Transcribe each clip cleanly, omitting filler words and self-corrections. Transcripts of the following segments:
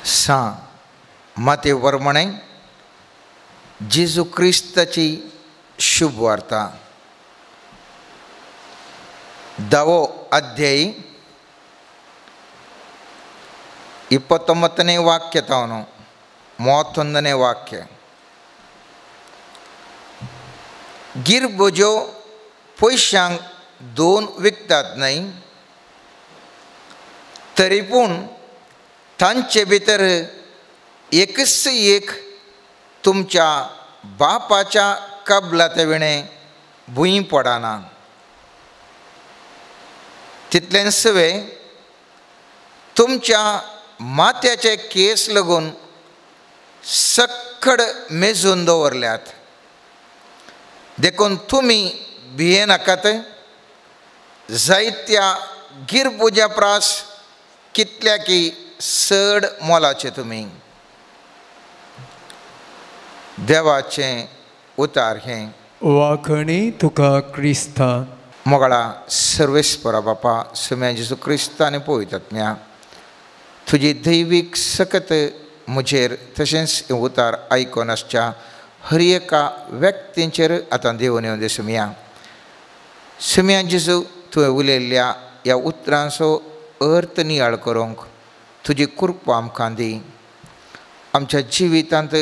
सा माते प्रमाणे जेजू क्रिस्ताची शुभ वार्ता 10 अध्याय 29ನೇ ವಾಕ್ಯ ತಾವನು 31ನೇ ವಾಕ್ಯ. गिरबुज्यो पयशांक 2 विकतात न्हय, तरी पूण तांचे भितर एकच एक तुमच्या बापाच्या कबलाते विणें भूंय पडना. तितलेंच वे तुमच्या माथ्याचे केस लागून सक्कड मेजून दवरल्यात, देखून तुमी भियेनाकात. जायत्या गिरबुज्या प्रास कितल्या की चड मोलाचे तुमी. देवाचें उतार हें. वाखणी तुका क्रिस्ता. मोगळा सर्वेस्परा बापा सुम्या जेजू क्रिस्ता आनी पवित्र तुजी दैवीक सकत म्हजेर तशेंच उतार आयकून आसच्या हर एका व्यक्तींचेर आतां देवून येवन दे सुमया. सुम्या जेजू तुवें उलयल्ल्या ह्या उतरांचो अर्थ नियाळ करूंक तुजी कृपा आमकां दी. आमच्या जिवितांत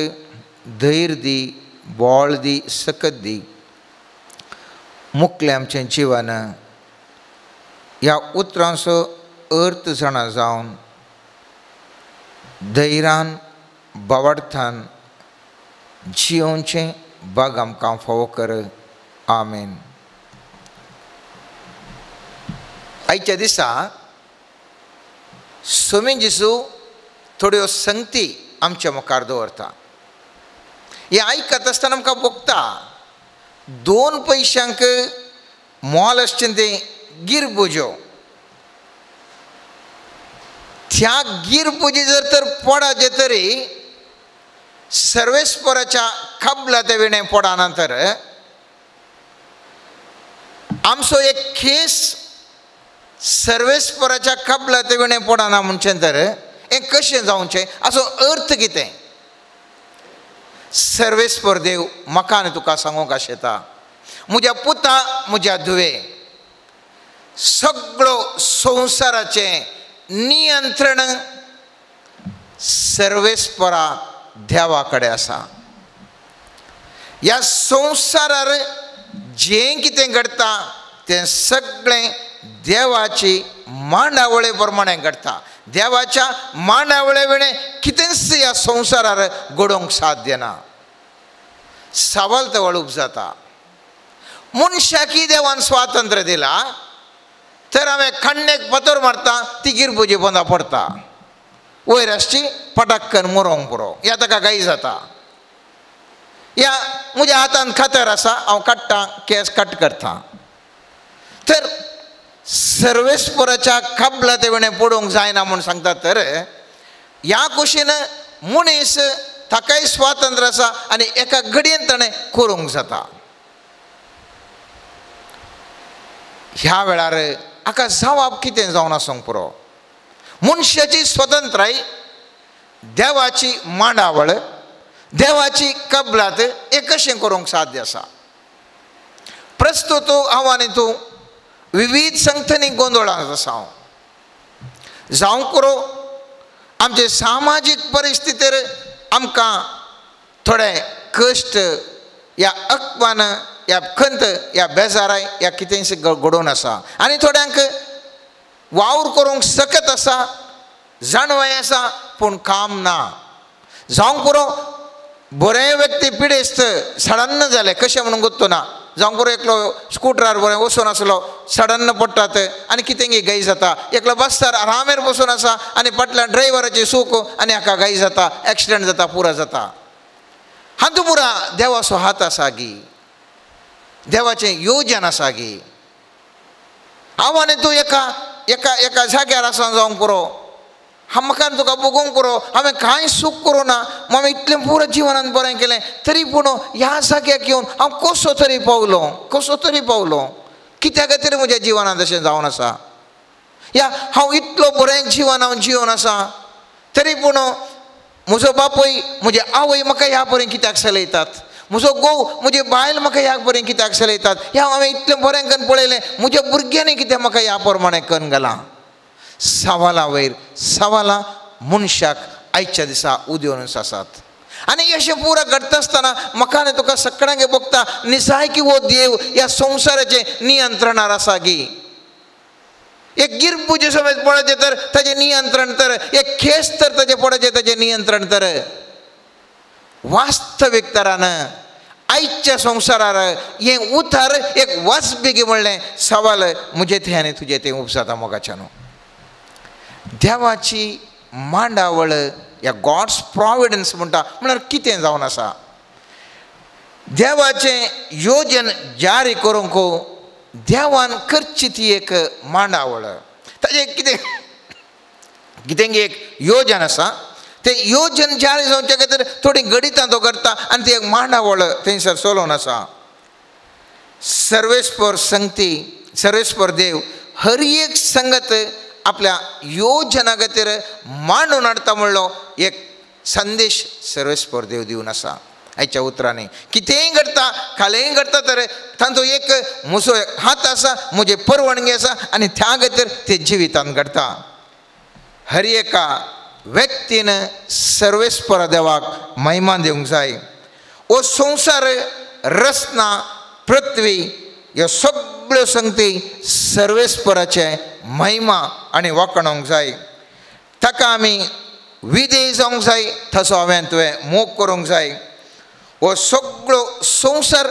धैर्य दी, बळ दी, सकत दी. मुकलें आमचें जिवन ह्या उतरांचो अर्थ जाणा जावन धैर्यान बावडथान जियोवचें बाग आमकां फावो कर. आमेन. आयच्या दिसा सोमी जेजू थोड्यो संगती आमच्या मुखार दवरता. हें आयकत आसतना आमकां भोगता 2 पयशांक मोल आसचें तें गिरबुज्यो. त्या गिरबुजी जर तर पडाचे तरी सर्वेस्पराच्या कबलाते विणें पडना तर आमचो एक केस सर्वेस्पराच्या कबलाते विणें पडना म्हणचें तर हें कशें जावचें, हाचो अर्थ कितें? सर्वेस्पर देव म्हाका आनी तुका सांगूंक आशेता, म्हज्या पुता म्हज्या धुवे, सगळो संवसाराचें नियंत्रण सर्वेस्परा देवा कडेन आसा. ह्या संवसारार जें कितें घडटा तें सगळें देवाची मांडावळे प्रमाणे घडटा. देवाच्या मांडावळे विणें कितेंच ह्या संवसारार घडोवंक साध्य ना. सवाल तवळ जाता. मनशाकी देवान स्वातंत्र्य दिला तर हांवें खण्णेक फातर मारता ती गिरबुजी पोंदा पडटा, वयर आसची पटाक्कन मरोंक पुरो, ह्या ताका गाय जाता. ह्या म्हज्या हातान खातर आसा, हांव काडटा, केंस कट करता. तर सर्वेस्पराच्या कबलाते विणें पडूंक जायना म्हूण सांगता. तर ह्या कुशीन मनीस ताकाय स्वातंत्र्य आसा आनी एका घडयेन ताणें करूंक जाता. ह्या वेळार हाका जवाब कितें जावन आसूंक पुरो. मनशाची स्वतंत्राय, देवाची मांडावळ, देवाची कबलात हें कशें करूंक साध्य आसा? प्रस्तुत हांव आनी तूं विविध संगठनी गोंदळांत आसा. हांव जावंक पुरो आमचे सामाजीक परिस्थितीर आमकां थोडे कश्ट या अपमान या खंत या बेजाराय या कितेंच घडोवन आसा आनी थोड्यांक वावर करूंक सकत आसा, जाणवाय आसा, पूण काम ना. जावंक पुरो बरे व्यक्ती पिडेस्त सडन्न जाले कशें म्हणून गोत्तो ना. जावंक पुरो एकलो स्कुटरार बरें वचून आसलो, सडन्न पडटात आनी कितें गाय जाता. एकलो बसतार आरामेर बसून आसा आनी फाटल्यान ड्रायव्हराची सूक आनी हाका गाय जाता, एक्सिडंट जाता, पुरा जाता. हातूंत पुरा देवाचो हात आसा गी, देवाचें योजन आसा गी. हांव आनी तूं एका एका एका जाग्यार आसा जावंक पुरो, हांव म्हाका तुका भोगूंक पुरो, हांवें कांय सूख करूं ना, हांवें इतलें पुरो जिवनान बरें केलें, तरी पूण ह्या जाग्याक येवन हांव कसो तरी पावलो, कसो तरी पावलो. कित्या खातीर म्हज्या जिवनांत अशें जावन आसा? या हांव इतलो बरें जिवन हांव जिवन आसा, तरी पूण म्हजो बापूय म्हजे आवय म्हाका ह्या बरें कित्याक चलयतात, म्हजो घोव म्हजी बायल म्हाका ह्या बरें कित्याक चलयतात, ह्या हांवें इतलें बरें करून पळयलें, म्हज्या भुरग्यांनी कितें म्हाका ह्या प्रमाणें करून घालां. सवालां वयर सवालां मनशाक आयच्या दिसा उदेवनच आसात. आनी अशें पुरा घडटा आसतना म्हाका आनी तुका सगळ्यांक भोगता निजायकी हो देव ह्या संवसाराचें नियंत्रणार आसा गी. एक गिरबुजें समेत पळोवचें तर ताजें नियंत्रण तर, एक खेस तर ताजें पळोवचें ताजें नियंत्रण तर. वास्तवीक तरान आयच्या संवसारार हें उतार एक वाजबेगी म्हणलें सवाल म्हजें तें आनी तुजें तें उपजाता मोगाच्यान. देवाची मांडावळ ह्या गॉड्स प्रॉविडन्स म्हणटा म्हळ्यार कितें जावन आसा, देवाचें योजन जारी करूंक देवान करची ती एक मांडावळ. ताजें कितें कितें एक योजन आसा, तें योजन जारी जावचे खातीर थोडीं गणितां तो करता आनी ती एक मांडावळ थंयसर चलोवन आसा. सर्वेस्पर संगती सर्वेस्पर देव हर एक संगत आपल्या योजना खातीर मांडून हाडटा म्हणलो एक संदेश सर्वेस्पर देव दिवन आसा. आयच्या उतरांनी कितेंय घडटा खालेंय घडटा तर तांचो एक म्हजो हात आसा, म्हजी परवानगी आसा आनी त्या खातीर ते जिवितांत घडटा. हर एका व्यक्तीन सर्वेस्पर देवाक महिमा दिवंक जाय. हो संवसार रचना पृथ्वी ह्यो सगळ्यो संगती सर्वेस्पराचे महिमा आनी वखणोवंक जाय. ताका आमी विधेय जावंक जाय, तसो हांवें तुवें मोग करूंक जाय. हो सगळो संवसार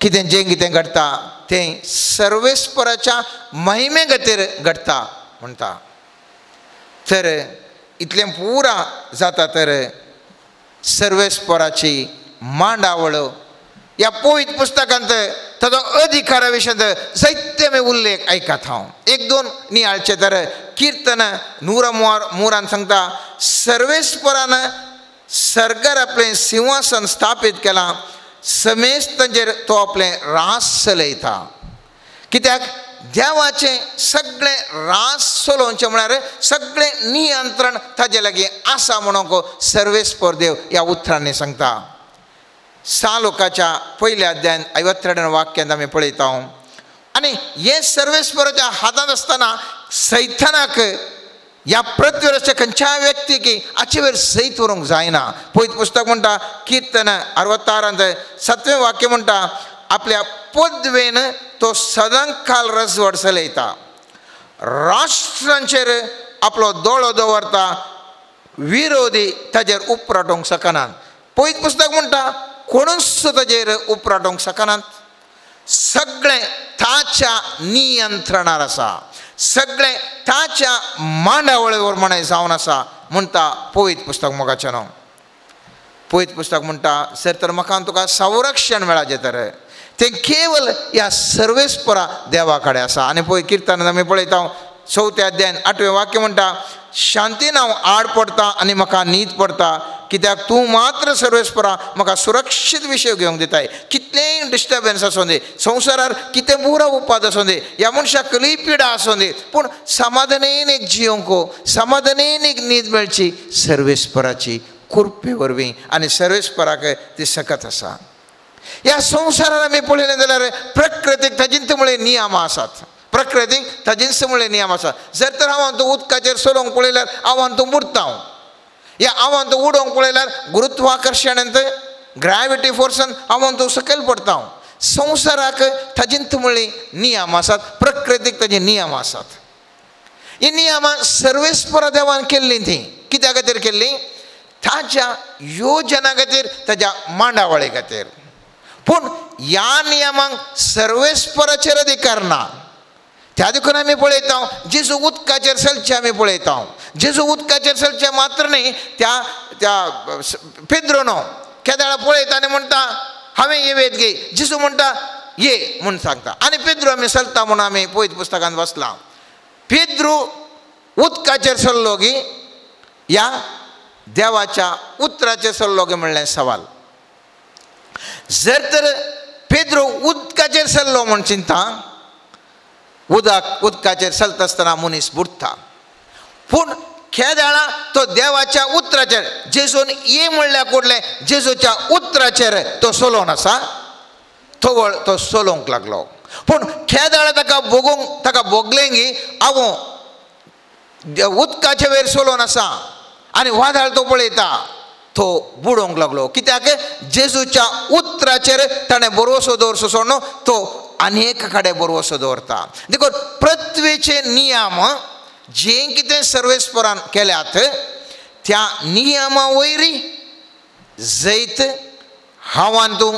कितें जें कितें घडटा तें सर्वेस्पराच्या महिमे खातीर घडटा म्हणटा. तर इतलें पुरा जाता तर सर्वेस्पराची मांडावळ ह्या पवित्र पुस्तकांत ताजो अधिकारा विशयांत जायते आमी उल्लेख आयकात. हांव एक दोन नियाळचे तर किर्तन 103 सांगता, सर्वेस्परान सरकार आपलें सिंहासन स्थापीत केलां, समेस्तांचेर तो आपलें रास चलयता. कित्याक देवाचें सगळें रास चलोवचें म्हळ्यार सगळें नियंत्रण ताजे लागीं आसा म्हणूंक सर्वेस्पर देव ह्या उतरांनी सांगता. सालोकाच्या पयल्या अध्यायान 52 वाक्यांत आमी पळयता. आनी हें सर्वेस्पराच्या हातांत आसतना सैतानाक ह्या पृथ्वीवरच्या खंयच्याय व्यक्तीक हाचे वयर सैत व्हरूंक जायना. पयत पुस्तक म्हणटा किर्तन 66 7वें वाक्य म्हणटा, आपल्या पदवेन तो सदांकाल रजवड चलयता, राष्ट्रांचेर आपलो दोळो दवरता, विरोधी ताजेर उपराटोवंक शकनात. पयत पुस्तक म्हणटा कोणूच ताजेर उपराटोवंक शकनात, सगळें ताच्या नियंत्रणार आसा, सगळें ताच्या मांडावळे प्रमाणें जावन आसा म्हणटा पवित्र पुस्तक मोगाचें. न्हू पवित्र पुस्तक म्हणटा सर तर म्हाका तुका संरक्षण मेळाचें तर तें केवल ह्या सर्वेस्परा देवा कडेन आसा. आनी पळय किर्तन आमी पळयता 4 अध्यायान 8वें वाक्य म्हणटा, शांतीन हांव आड पडटा आनी म्हाका न्हीद पडटा, कित्याक तूं मात्र सर्वेस्परा म्हाका सुरक्षीत विशय घेवंक दिताय. कितलेंय डिस्टर्बन्स आसूं दी, संवसारार कितें बुरा उपाद आसूं दी, ह्या मनशाक कसलीय पिडा आसूं दी, पूण समाधानेन एक जियोंक, समाधानेन एक न्हीद मेळची सर्वेस्पराची कृपे वरवीं आनी सर्वेस्पराक ती सकत आसा. ह्या संवसारार आमी पळयलें जाल्यार प्रकृतीक ताजींत म्हळ्ळे नियम आसात, प्रकृतीक ताजींच म्हळ्ळे नियम आसात. जर तर हांव तूं उदकाचेर चलोवंक पळयल्यार हांव तूं बुडटा, ह्या हांव तूं उडोवंक पळयल्यार गुरुत्वाकर्शणांत ग्रॅविटी फोर्सान हांव तूं सकयल पडटा. संवसाराक ताजींत म्हळ्ळे नियम आसात, प्रकृतीक ताजे नियम आसात. ही नियमां सर्वेस्परा देवान केल्लीं तीं कित्या खातीर केल्लीं? ताज्या योजना खातीर, ताज्या मांडावळे खातीर. पूण ह्या नियमांक सर्वेस्पराचेर अधिकार ना. त्या देखून आमी पळयता जेजू उदकाचेर चलचें आमी पळयता. जेजू उदकाचेर चलचें मात्र न्ही, त्या त्या पेद्रोनो केदाळा पळयता आनी म्हणटा हांवें ये गे, जेजू म्हणटा ये म्हूण सांगता आनी पेद्रो आमी चलता म्हूण आमी पळयत पुस्तकांत बसला. पेद्रो उदकाचेर चल्लो गी ह्या देवाच्या उतराचेर चल्लो गी म्हणलें सवाल. जर तर पेद्रो उदकाचेर चल्लो म्हूण चिंता, उदकाचेर चलता आसतना मनीस बुडटा, पूण खेदाळा तो देवाच्या उतराचेर जेजून ये म्हणल्यार कुडलें जेजूच्या उतराचेर तो सोलोवन आसा थवळ तो सोलोवंक लागलो. पूण खेदाळा ताका भोगूंक ताका भोगलें गी हांव उदकाचे वयर सोलोवन आसा आनी वादळ तो पळयता तो बुडोवंक लागलो. कित्याक जेजूच्या उतराचेर ताणें बरोसो दवरचो सोडून तो आनी एक कडेन बरोसो दवरता. देखून पृथ्वीचे नियम जे कितें सर्वेस्परान केल्यात त्या नियमा वयरी जैत हांवान तूं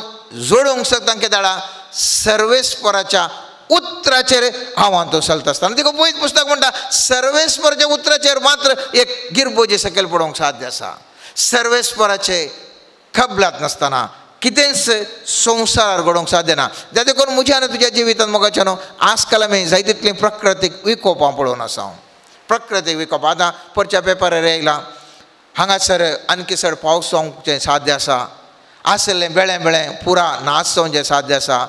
जोडूंक शकता केदाळा सर्वेस्पराच्या उतराचेर हांवान तूं चलता आसतना. देखून पयत पुस्तक म्हणटा सर्वेस्पराच्या उतराचेर मात्र एक गिरबोजी सकयल पडोवंक साध्य आसा. सर्वेस्पराचे कबलात नासतना कितेंच संवसारार घडोवंक साध्य ना. त्या देखून म्हज्या आनी तुज्या जिवितांत मोगाचें न्हू आजकाल आमी जाय तितलीं प्रकृतीक विकोपां पळोवन आसा. प्रकृतीक विकोप आतां परच्या पेपरार येयला हांगासर आणखी चड पावस जावचें साध्य आसा, आसलें बेळें बेळें पुरा नाश जावचें साध्य आसा,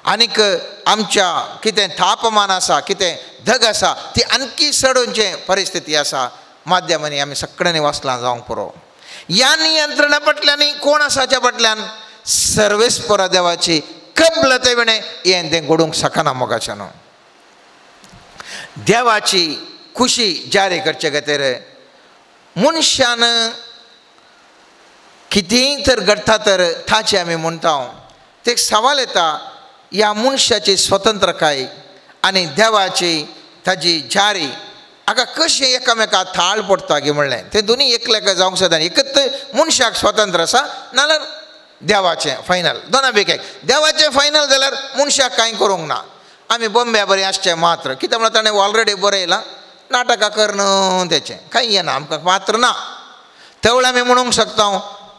आनीक आमच्या कितें तापमान आसा कितें धग आसा ती आणखी चडोवचें परिस्थिती आसा. माध्यमांनी आमी सगळ्यांनी वाचलां जावंक पुरो. ह्या नियंत्रणा फाटल्यान कोण आसा हाच्या फाटल्यान सर्वेस्परा देवाची कबलते विणें हें तें घडूंक शकना मोगाच्यान. देवाची खुशी जारी करचे खातीर मनशान कितेंय तर घडटा तर ताचें आमी म्हणटा ते एक सवाल येता ह्या मनशाची स्वतंत्रकाय आनी देवाची ताजी जारी हाका कशें एकामेका थाळ पडटा गी म्हणलें तें दोनूय एकलेक जावंक शकता. एकच मनशाक स्वतंत्र आसा नाल्यार देवाचें फायनल दोना पैकी एक. देवाचें फायनल जाल्यार मनशाक कांय करूंक ना. आमी बॉम्बे बरें आसचें मात्र कित्याक म्हणल्यार ताणें ऑलरेडी बरयलां नाटकां करून तेचें कांय येना आमकां पात्र ना. तेवळ आमी म्हणूंक शकता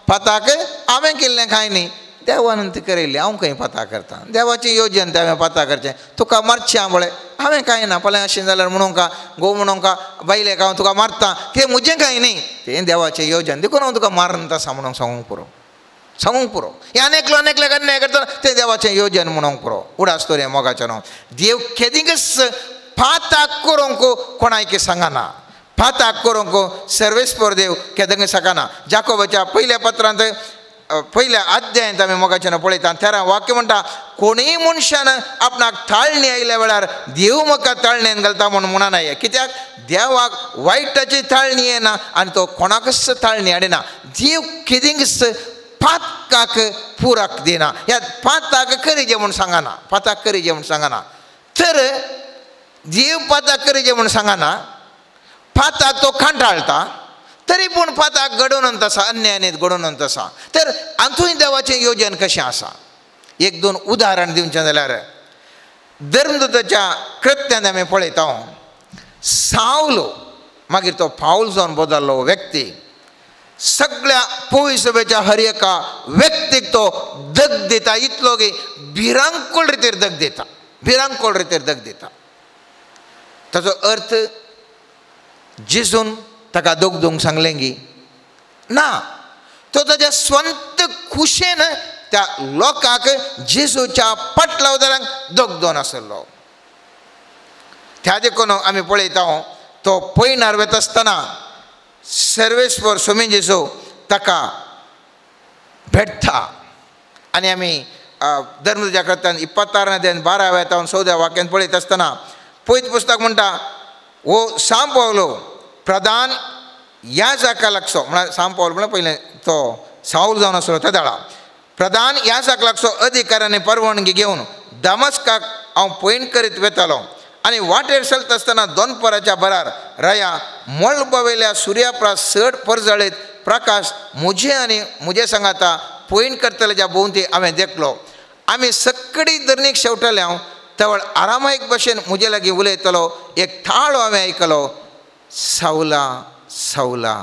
पाताक हांवें केल्लें कांय न्ही देवान ती करयल्ली हांव खंय पाता करता देवाची योजन तें हांवें पाता करचें तुका मारचें हांव पळय हांवें कांय ना पळय अशें जाल्यार म्हणूंक घोव म्हणूंक बायलेक हांव तुका मारता तें म्हजें कांय न्ही तें देवाचें योजन देखून हांव तुका मारून आसा म्हणूंक सांगूंक पुरो सांगूंक पुरो. हें आनी एकलो आनी एकल्याक अन्याय करता तें देवाचें योजन म्हणूंक पुरो. उडास तर हें मोगाचें न्हू देव केदींकच पाताक करूंक कोणायक सांगना पाताक करूंक सर्वेस्पर देव केदंक शकना. जाकोबाच्या पयल्या पत्रांत पयल्या अध्यायांत आमी मोगाच्यान पळयता 13 वाक्य म्हणटा कोणूय मनशान आपणाक ताळणी आयल्या वेळार देव म्हाका ताळणेन घालता म्हूण म्हणना. कित्याक देवाक वायटाची ताळणी येना आनी तो कोणाकच ताळणी हाडिना. देव केदींकच पातकाक पुराक दिना ह्या पाताक करीजे म्हूण सांगना पाताक करीजे म्हूण सांगना. तर देव पाताक करीजे म्हूण सांगना पाताक तो कंटाळटा तरी पूण पाताक घडोवन आसा अन्यायान घडोवन आसा. तर हातूंय देवाचें योजन कशें आसा एक दोन उदाहरण दिवचें जाल्यार धर्मदूताच्या कृत्यांत आमी पळयता सावलो मागीर तो पावल जावन बदल्लो व्यक्ती सगळ्या पोवी सभेच्या हर एका व्यक्तीक तो दग दिता इतलो की भिरांकूळ रितीर दग दिता भिरांकूळ रितीर दग दिता. ताचो अर्थ जेजून ताका दोग दोंग सांगलें गी ना तो ताच्या स्वंत खुशेन त्या लोकांक जेजूच्या पाटलावदारांक दोग दोन आसलो. त्या देखून आमी पळयता तो पयणार वता आसतना सर्वेस्पर स्वामी जेजू ताका भेटता आनी आमी धर्मदूताच्या कृत्यांत 26 अध्याय 12 व्या 14 वाक्यान पळयत आसतना पयत पुस्तक म्हणटा हो सांव पावलो प्रधान याजका लागचो म्हळ्यार सांव पावलो म्हळ्यार पयलें तो सावल जावन आसलो त्या दाळा प्रधान याजक लागचो अधिकाऱ्याने परवानगी घेवन दमस्काक हांव पयण करीत वेतालो आनी वाटेर चलता आसतना दोनपराच्या बरार रया मळबावेल्या सुर्याप्रास चड परजळीत प्रकाश म्हजे आनी म्हजे सांगाता पयण करतल्याच्या भोंवती हांवें देखलो. आमी सगळी धरणीक शेवटले हांव तवळ आरामायक भशेन म्हजे लागीं उलयतलो एक थाळो हांवें आयकलो सावला सावला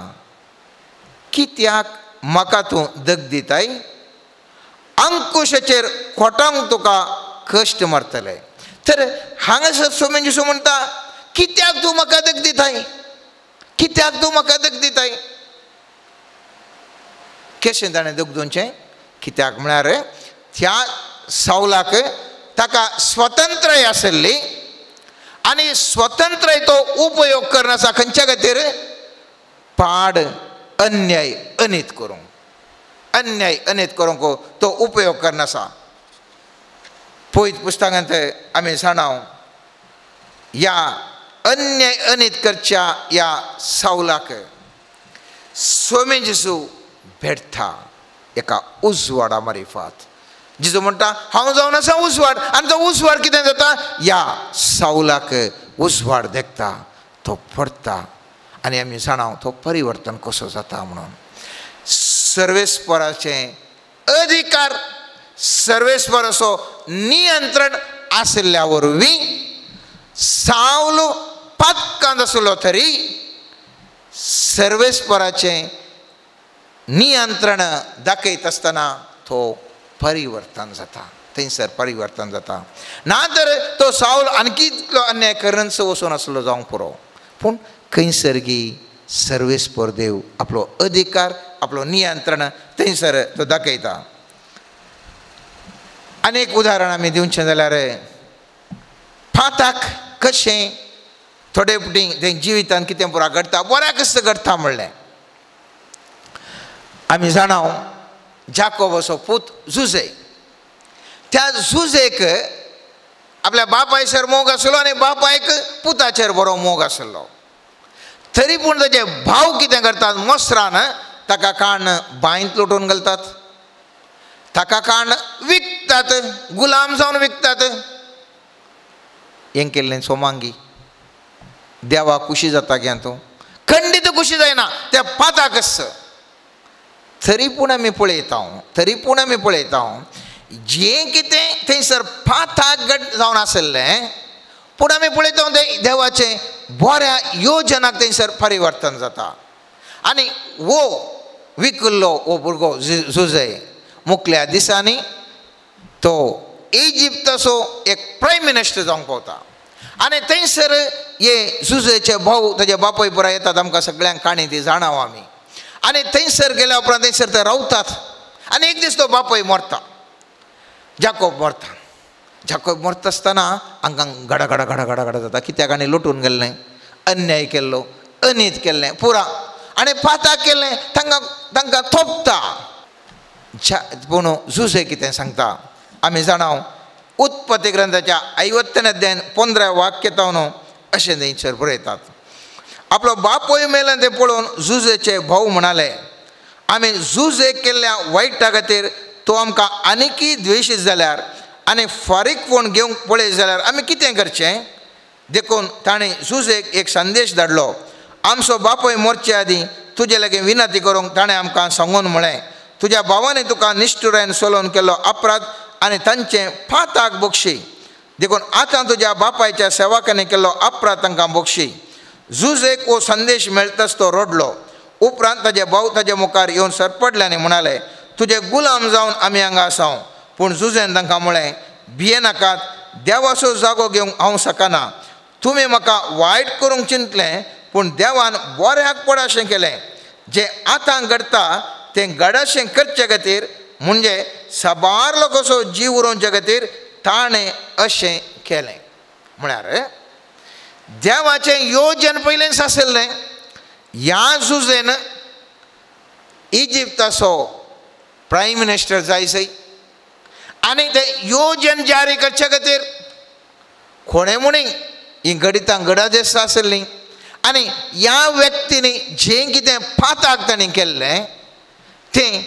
कित्याक म्हाका तूं दग दिताय अंकुशाचेर खोटांक तुका कश्ट मारतले. तर हांगासर स्वामी जेजू म्हणटा कित्याक तूं म्हाका दग दिताय कित्याक तूं म्हाका दग दिताय. कशें ताणें दग दिवचें कित्याक म्हळ्यार त्या सावलाक ताका स्वतंत्राय आसली आनी स्वतंत्राय तो उपयोग करना आसा खंयच्या खातीर पाड अन्याय अनीत करूंक, अन्याय अनीत करूंक तो उपयोग करनासा। पयत पुस्तकांत आमी जाणाव ह्या अन्याय अनीत करच्या ह्या सावलाक स्वामी जेजू भेटता एका उजवाडा मारिफात। जेजू म्हणटा हांव जावन आसा उजवाड, आनी तो उजवाड कितें जाता ह्या सावलाक उजवाड देखता, तो पडटा आनी आमी जाणाव तो परिवर्तन कसो जाता म्हणून। सर्वेस्पराचें अधिकार, सर्वेस्पर असो नियंत्रण आशिल्ल्या वरवीं सावल पातकांत आसलो तरी सर्वेस्पराचें नियंत्रण दाखयत आसतना तो परिवर्तन जाता, थंयसर परिवर्तन जाता। ना तर तो सावल आणखी इतलो अन्याय करनसो वचून आसलो जावंक पुरो, पूण खंयसर गी सर्वेस्पर देव आपलो अधिकार, आपलो नियंत्रण थंयसर तो दाखयता। आनी एक उदाहरण आमी दिवचें जाल्यार फाताक कशें थोडे फावटी तें जिवितान कितें पुरा घडटा, बऱ्याक कसं घडटा म्हणलें आमी जाणाव जाकोबाचो पूत जुजे, त्या जुजेक आपल्या बापायचेर मोग आसलो आनी बापायक पुताचेर बरो मोग आसलो, तरी पूण ताजे भाव कितें करतात मोसरान ताका काण बांयत लोटून घालतात, ताका काण विकतात, गुलाम जावन विकतात। हें केल्लें सोमांगी देवा खुशी जाता की तूं खंडीत खुशी जायना त्या पाताकच। तरी पूण आमी पळयता, तरी पूण आमी पळयता जें कितें थंयसर पाताक घट जावन आशिल्लें, पूण आमी पळयता तें देवाचें बऱ्या योजनाक थंयसर परिवर्तन जाता। आनी वो विकल्लो वो भुरगो जुजे मुखल्या दिसांनी तो इजिप्ताचो एक प्रायम मिनिस्टर जावंक पावता। आनी थंयसर हे जुजेचे भाव ताजे बापूय पुराय येतात, आमकां सगळ्यांक काणी ती जाणाव आमी। आनी थंयसर गेल्या उपरांत थंयसर ते रावतात आनी एक दीस तो बापूय मरता, जाकोब मरता। जाकोब मरता आसतना हांकां घडा घडा घडा घडा घडा जाता, कित्याक आनी लुटून गेल्लें, अन्याय केल्लो, अनीत केल्लें पुरा आनी पाताक केल्लें, तांकां तांकां थोपता। पूण जुजे कितें सांगता आमी जाणाव उत्पत्ती ग्रंथाच्या 50 अध्यायान 15 वाक्य तावन अशें थंयसर बरयतात, आपलो बापूय मेला तें पळोवन जुजेचे भाव म्हणाले आमी जुजे केल्ल्या वायटा खातीर तो आमकां आनीकय द्वेशीत जाल्यार आनी फारीकपण घेवंक पळयत जाल्यार आमी कितें करचें? देखून ताणें जुजेक एक संदेश धाडलो, आमचो बापूय मरचे आदीं तुजे लागीं विनंती करूंक ताणें आमकां सांगून म्हळें, तुज्या भावांनी तुका निश्ठुरायेन सोलोवन केल्लो अपराध आनी तांचें पाताक बक्षी, देखून आतां तुज्या बापायच्या सेवकांनी केल्लो अपराध तांकां बक्षी। जुजेक हो संदेश मेळटाच तो रडलो। उपरांत ताजे भाव ताजे मुखार येवन सरपडले आनी म्हणाले, तुजे गुलाम जावन आमी हांगा आसाव। पूण जुजेन तांकां म्हळें, भियेनाकात, देवाचो जागो घेवंक हांव शकना। तुमी म्हाका वायट करूंक चिंतलें, पूण देवान बऱ्याक पड अशें केलें, जें आतां घडटा तें घडशें करचे खातीर, म्हणजे साबार लोकांचो जीव उरोवचे खातीर ताणें अशें केलें। म्हळ्यार देवाचें योजन पयलेंच आशिल्लें। ह्या जुजेन इजिप्ताचो प्रायम मिनिस्टर जायसय आनी तें योजन जारी करचे खातीर कोणें म्हणी हीं घडितां घडत आशिल्लीं आनी ह्या व्यक्तींनी जें कितें पाताक तांणी केल्लें तें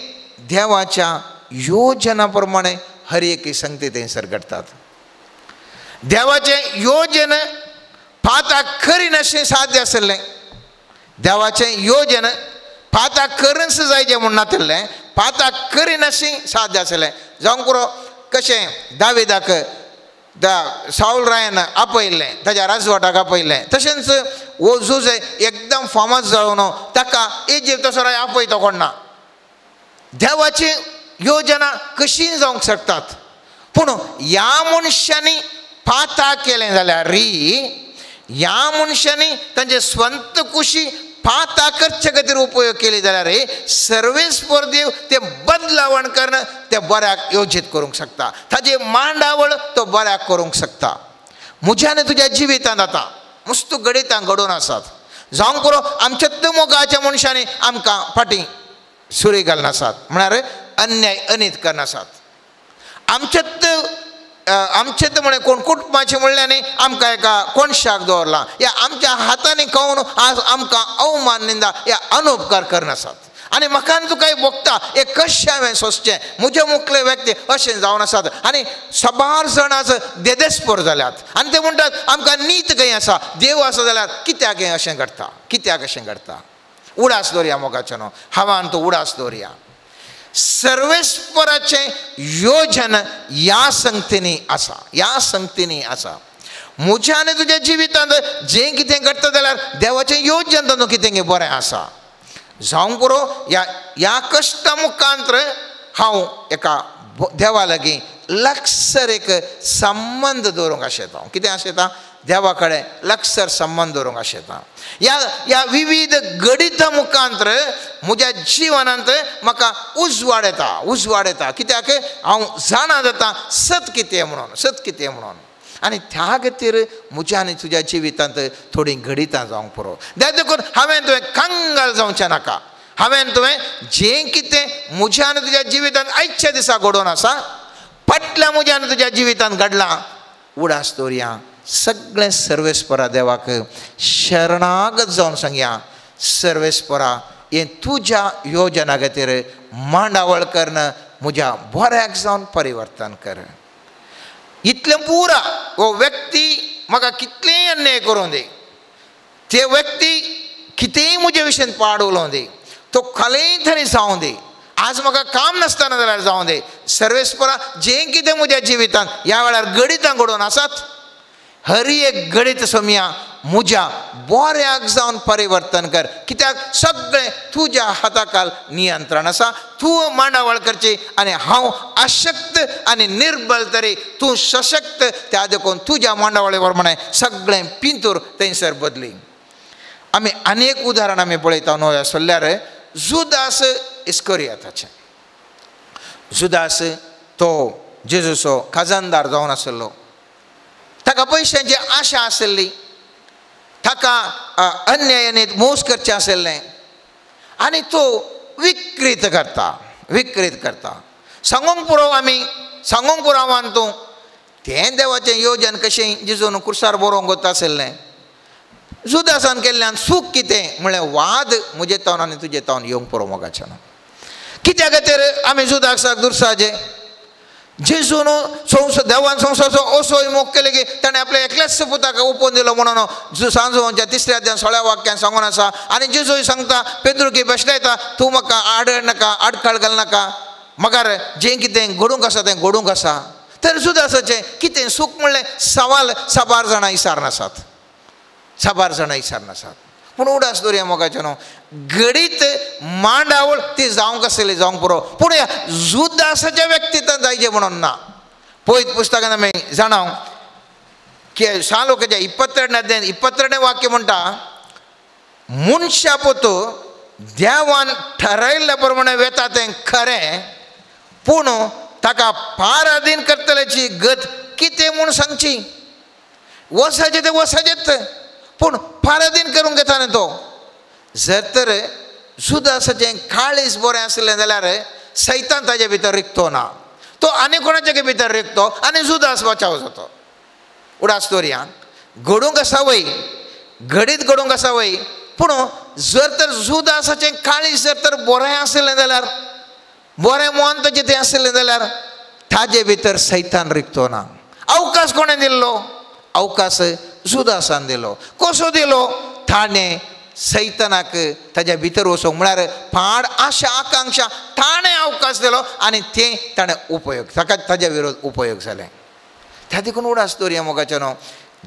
देवाच्या योजना प्रमाणे हर एक संगती थंयसर घडटात। देवाचें योजन पाताक करिनाशें साध्य आशिल्लें, देवाचें योजन पाताक करनस जायचें म्हूण नातिल्लें, पाताक करिनाशें साध्य आशिल्लें। जावंक पुरो कशें दाविदाक त्या सावल रायान आपयल्लें, ताज्या राजवाटाक आपयल्लें, तशेंच हो जुजे एकदम फामाद जावन ताका इजिप्ताचो राय आपयता कोण ना। देवाची योजना कशी जावंक शकतात, पूण ह्या मनशांनी पाताक केलें जाल्यार ह्या मनशांनी तांचे स्वंत कुशी पाताक करचे खातीर उपयोग केली जाल्यार सर्वेस्पर देव ते बदलावण करून ते बऱ्याक योजीत करूंक शकता, ताजी मांडावळ तो बऱ्याक करूंक शकता। म्हज्या आनी तुज्या जिवितांत आतां मस्त घडितां घडोवन आसात, जावंक पुरो आमच्यात मोगाच्या मनशांनी आमकां फाटीं सुरी घालनासात, म्हळ्यार अन्याय अनीत करनासात. आमच्यात आमचें म्हळें कोण कुटुंबाचें म्हणल्यार न्ही आमकां एका कोणशाक दवरलां, या आमच्या हातांनी खावन आज आमकां अवमान निंदा या अनुपकार करनासात. आनी म्हाका तुका भोगता हें कशें हांवें सोंसचें, म्हजे मुखले व्यक्ती अशें जावन आसात आनी साबार जाण आज देदेस्पोर जाल्यात आनी ते म्हणटात आमकां नीत खंय आसा, देव आसा जाल्यार कित्याक हें अशें घडटा, कित्याक अशें घडटा. उडास दवरया मोगाचें न्हू, हांवान तो उडास दवरया. सर्वेस्पराचें योजन ह्या संगतींनी आसा, ह्या संगतींनी आसा. म्हज्या आनी तुज्या जिवितांत जें कितें घडटा जाल्यार देवाचें योजन तातूंत कितें बरें आसा. जावंक पुरो ह्या ह्या कश्टा मुखांत हांव एका देवा लागीं लागसर एक संबंद दवरूंक आशेता. कितें आशेता? देवा कडेन लागसर संबंद दवरूंक आशेता. ह्या ह्या विविध घडितां मुखांत म्हज्या जिवनांत म्हाका उजवाड येता, उजवाड येता. कित्याक हांव जाणा जाता सत कितें म्हणून, सत कितें म्हणून. आनी त्या खातीर म्हज्या आनी तुज्या जिवितांत थोडीं घडितां जावंक पुरो. देखून हांवें तुवें कंगाल जावचें नाका. हांवें तुवें जें कितें म्हज्या आनी तुज्या जिवितांत आयच्या दिसा घडोवन आसा, फाटल्या म्हज्या आनी तुज्या जिवितांत घडलां, उडास दवरया. सगळें सर्वेस्परा देवाक शरणागत जावन सांगया, सर्वेस्परा हें तुज्या योजना खातीर मांडावळ करून म्हज्या बऱ्याक जावन परिवर्तन कर. इतलें पुरा हो व्यक्ती म्हाका कितलेंय अन्याय करूं दी, ते व्यक्ती कितेंय म्हजे विशयन पाड उलोवं दी, तो खालेय थंय जावं दी, आज म्हाका काम नासतना जाल्यार जावं दी, सर्वेस्परा जें कितें म्हज्या जिवितांत ह्या वेळार घडितां घडोवन आसात, हरी एक घडीत सोमया म्हज्या बऱ्याक जावन परिवर्तन कर. कित्याक सगळें तुज्या हाताखाल नियंत्रण आसा. तूं मांडावळ करची आनी हांव अशक्त आनी निर्बल तरी तूं सशक्त, त्या देखून तुज्या मांडावळे प्रमाणे सगळें पिंतूर थंयसर बदली. आमी अनेक उदाहरण आमी पळयता न्हय आसल्यार जुदास इस्करियाताचें. जुदास तो जेजूचो खजानदार जावन आसलो. ताका पयशांची आशा आसली, ताका अन्यायाने मोस करचें आसलें आनी तो विकृत करता, विकृत करता. सांगूंक पुरो आमी, सांगूंक पुरो आवान तूं तें देवाचें योजन कशें जेजून कुर्सार बरोवंक वता आसलें. जुदासान केल्ल्यान सूख कितें म्हळ्यार वाद म्हजे तावन आनी तुजे तावन येवंक पुरो मोगाच्यान. कित्या खातीर आमी जुदासाक दुरसाचें? जेजून संवसार देवान संवसाराचो असोय मोग केले की ताणें आपल्या एकल्याच पुताक ओपोवन दिलो म्हणून सांजोवच्या तिसऱ्या अध्यान 16 वाक्यान सांगून आसा. आनी जेजूय सांगता पेद्रुकी बेश्टायता, तूं म्हाका आडळ नाका, आडखळ घालनाका, मगर जें कितें घडूंक आसा तें घडूंक आसा. तर जुदासाचें कितें सूख म्हणलें सवाल साबार जाणां विचारनासात, साबार जाणां विचारनासात. पूण उडास दवरया मोगाचें न्हू, घडीत मांडावळ ती जावंक आसली जावंक पुरो, पूण ह्या जुदासाच्या व्यक्तित्वान जायचें म्हणून ना. पयत पुस्तकान आमी जाणा की सालोकाच्या 22 अध्याय 22 वाक्य म्हणटा, मनशा पोतू देवान ठरयल्ल्या प्रमाणे वेता तें खरें, पूण ताका पाराधीन करतल्याची गत कितें म्हूण सांगची. वसाचें तें वसाचेंच, पूण पाराधीन करूंक घेता न्ही तो. जर तर जुदासाचें काळीज बरें आसलें जाल्यार सैतान ताजे भितर रिगतो ना, तो आनी कोणाच्या भितर रिगतो आनी जुदास बचाव जातो. उडास दवरया, घडूंक आसा वय, घडीत घडूंक आसा वय, पूण जर तर जुदासाचें काळीज जर तर बरें आसलें जाल्यार, बरें मन ताजें तें आसलें जाल्यार ताजे भितर सैतान रिगतो ना. अवकाश कोणें दिल्लो? अवकाश जुदासान दिलो. कसो दिलो? ताणें सैतानाक ताज्या भितर वचूंक म्हळ्यार पाड आशा आकांक्षा ताणें अवकाश दिलो आनी तें ताणें उपयोग ताका ताज्या विरोध उपयोग जालें. त्या देखून उडास दवरया मोगाचें न्हू,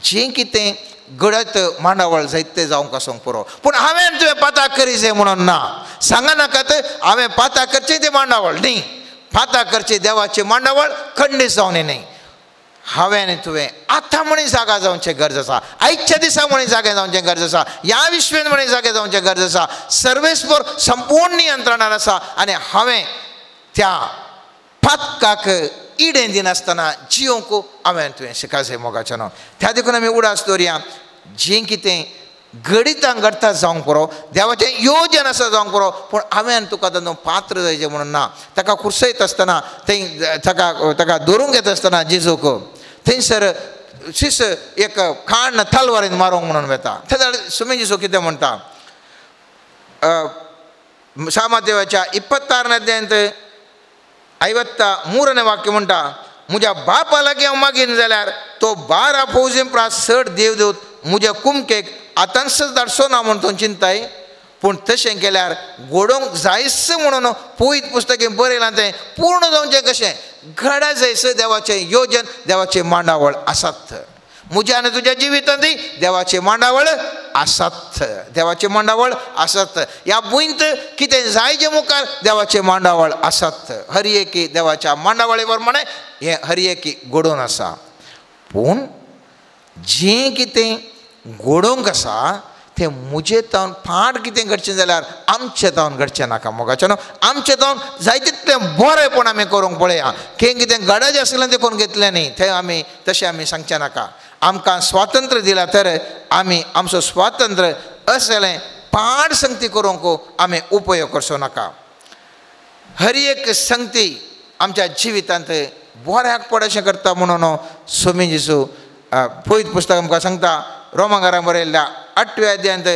जें कितें घडत मांडावळ जायत तें जावंक आसूंक पुरो, पूण हांवें तुवें पाता करी जाय म्हणून ना. सांगा नाकात हांवें पाता करचें तें मांडावळ न्ही, पाता करचें देवाचें मांडावळ खंडीत जावनी न्ही. हांवें तुवें आतां म्हणी जागा जावचें गरज आसा, आयच्या दिसा म्हणी जागे जावचें गरज आसा, ह्या विश्वेन म्हणी जागे जावचें गरज आसा. सर्वेस्पर संपूर्ण नियंत्रणार आसा आनी हांवें त्या पातकाक इडें दिनासतना जियोंक हांवें तुवें शिकायचें मोगाचें न्हू. त्या देखून आमी उडास दवरया, जें कितें घडितां घडटा जावंक पुरो, देवाचें योजन आसा जावंक पुरो, पूण हांवें तुका तातूंत पात्र जायचें म्हणून ना. ताका खुर्सयत आसतना थंय ताका ताका धरूंक येता आसतना जेजूक थंयसर शिस एक खाण तलवारीन मारूंक म्हणून वेता. तेन्ना सुमी जेजू कितें म्हणटा, सामादेवाच्या 26 अध्यायांत 53 वाक्य म्हणटा, म्हज्या बापा लागीं हांव मागीन जाल्यार तो 12 फौजी प्रास चड देवदूत म्हज्या कुमकेक आतांच धाडचो ना म्हूण तूं चिंताय, पूण तशें केल्यार घडोवंक जायच म्हणून पवित्र पुस्तकें बरयलां तें पूर्ण जावचें कशें? घडा जायस देवाचें योजन, देवाचें मांडावळ आसात. म्हज्या आनी तुज्या जिवितांतय देवाचें मांडावळ आसात, देवाचें मांडावळ आसात. ह्या भुंयंत कितें जायचे मुखार देवाचें मांडावळ आसात. हर एकी देवाच्या मांडावळे प्रमाणें हें हर एकी घडोवन आसा. पूण जें कितें घडोवंक आसा तें म्हजे तावन फाट कितें घडचें जाल्यार आमचें तावन घडचें नाका मोगाचें न्हू. आमचें तावन जाय तितलें बरेंपण आमी करूंक पळया. खंय कितें घडाचें आसलें तें कोण घेतलें न्ही, थंय आमी तशें आमी सांगचें नाका. आमकां स्वातंत्र्य दिलां तर आमी आमचो स्वातंत्र्य असलें पाड संगती करूंक आमी उपयोग करचो नाका. हर एक संगती आमच्या जिवितांत बऱ्याक पड अशें करता म्हणून स्वामी जेजू पवित्र पुस्तक आमकां सांगता. रोमांगारां बरयल्ल्या 8व्या अध्यायांत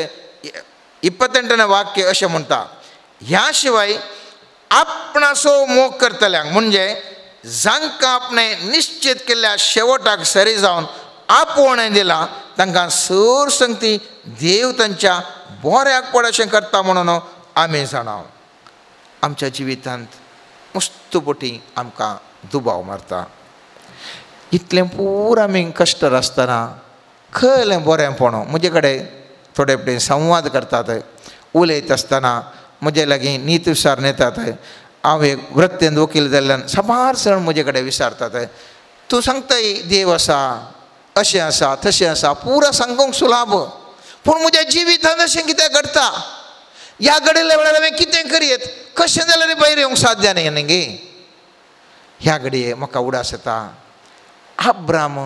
28 वाक्य अशें म्हणटा, ह्या शिवाय आपणाचो मोग करतल्यांक म्हणजे जांकां आपणें निश्चित केल्ल्या शेवटाक सरी जावन आपोवणें दिलां तांकां सर संगती देव तांच्या बऱ्याक पड अशें करता म्हणून आमी जाणा. आमच्या जिवितांत मस्त बोटी आमकां दुबाव मारता. इतलें पूर आमी कश्ट आसतना खंयलें बरेंपण म्हजे कडेन थोडे कडेन संवाद करतात, उलयत आसतना म्हजे लागीं नीत विचार येतात. हांव एक वृत्तेन वकील जाल्ल्यान साबार जाण म्हजे कडेन विचारतात, तूं सांगताय देव आसा, अशें आसा, तशें आसा, पुरा सांगूंक सुलाभ, पूण म्हज्या जिवितांत अशें कितें घडटा? ह्या घडिल्ल्या वेळार हांवें कितें करयेत, कशें जाल्यार भायर येवंक साध्य न्ही न्ही. ह्या घडये म्हाका उडास येता, आब्राम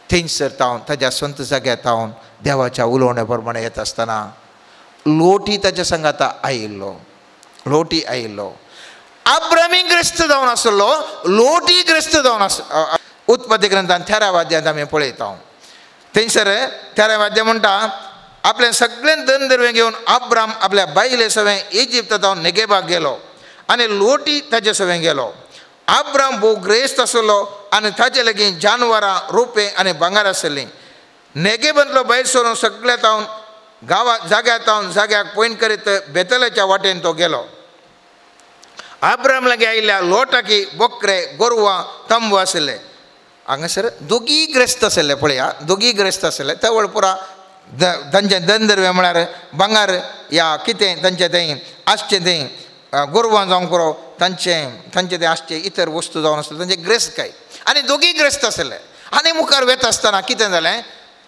थंयसर तावन ताज्या संत जाग्यार तावन देवाच्या उलोवण्या प्रमाणे येता आसतना लोटी ताच्या सांगाता आयिल्लो, लोटी आयिल्लो. आब्रामी ग्रस्त जावन आसलो, लोटी ग्रस्त जावन आस. उत्पत्ती ग्रंथान 13 अध्यायांत आमी पळयता. थंयसर 13 अध्याय म्हणटा, आपलें सगळें धन घेवन आब्राम आपल्या बायले सवें इजिप्त जावन नेगेबाक गेलो आनी लोटी ताजे सवें गेलो. आब्राम भोव ग्रेस्त आसलो आनी ताजे लागीं जानवरां, रोपे आनी भांगर आसलीं. नेगेबांतलो भायर सरून सगळ्या तावन गांवा जाग्यार तावन जाग्याक पयण करीत बेतलाच्या वाटेन तो गेलो. आब्राम लागीं आयिल्ल्या लोटाकी बोकरे, गोरवां, तंबू आशिल्ले. हांगासर दोगीय ग्रस्त आशिल्ले, पळया दोगीय ग्रस्त आशिल्ले. तवळ पुरा तांचें धनदर्वे म्हळ्यार भांगर या कितें तांचें तें आसचें तें गोरवां जावंक पुरो, तांचें तांचें तें आसचें इतर वस्तू जावन आसलें तांचें ग्रेस्त काय. आनी दोगीय ग्रस्त आशिल्ले. आनी मुखार वेता आसतना कितें जालें,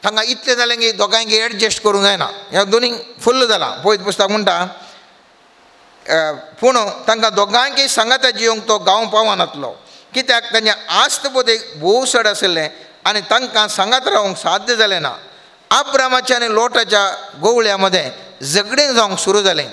हांगा इतलें जालें की दोगांयकी एडजस्ट करूंक जायना, ह्या दोनी फुल्ल जालां. पवित्र पुस्तक म्हणटा, पूण तांकां दोगांयकी सांगाता जिवंक तो गांव पावनातलो, कित्याक तांचे आस्त बोधेक भोव चड आशिल्लें आनी तांकां सांगात रावंक साध्य जालें ना. आब्रामाच्या आनी लोटाच्या गोवळ्या मदें झगडीं जावंक सुरू जालें.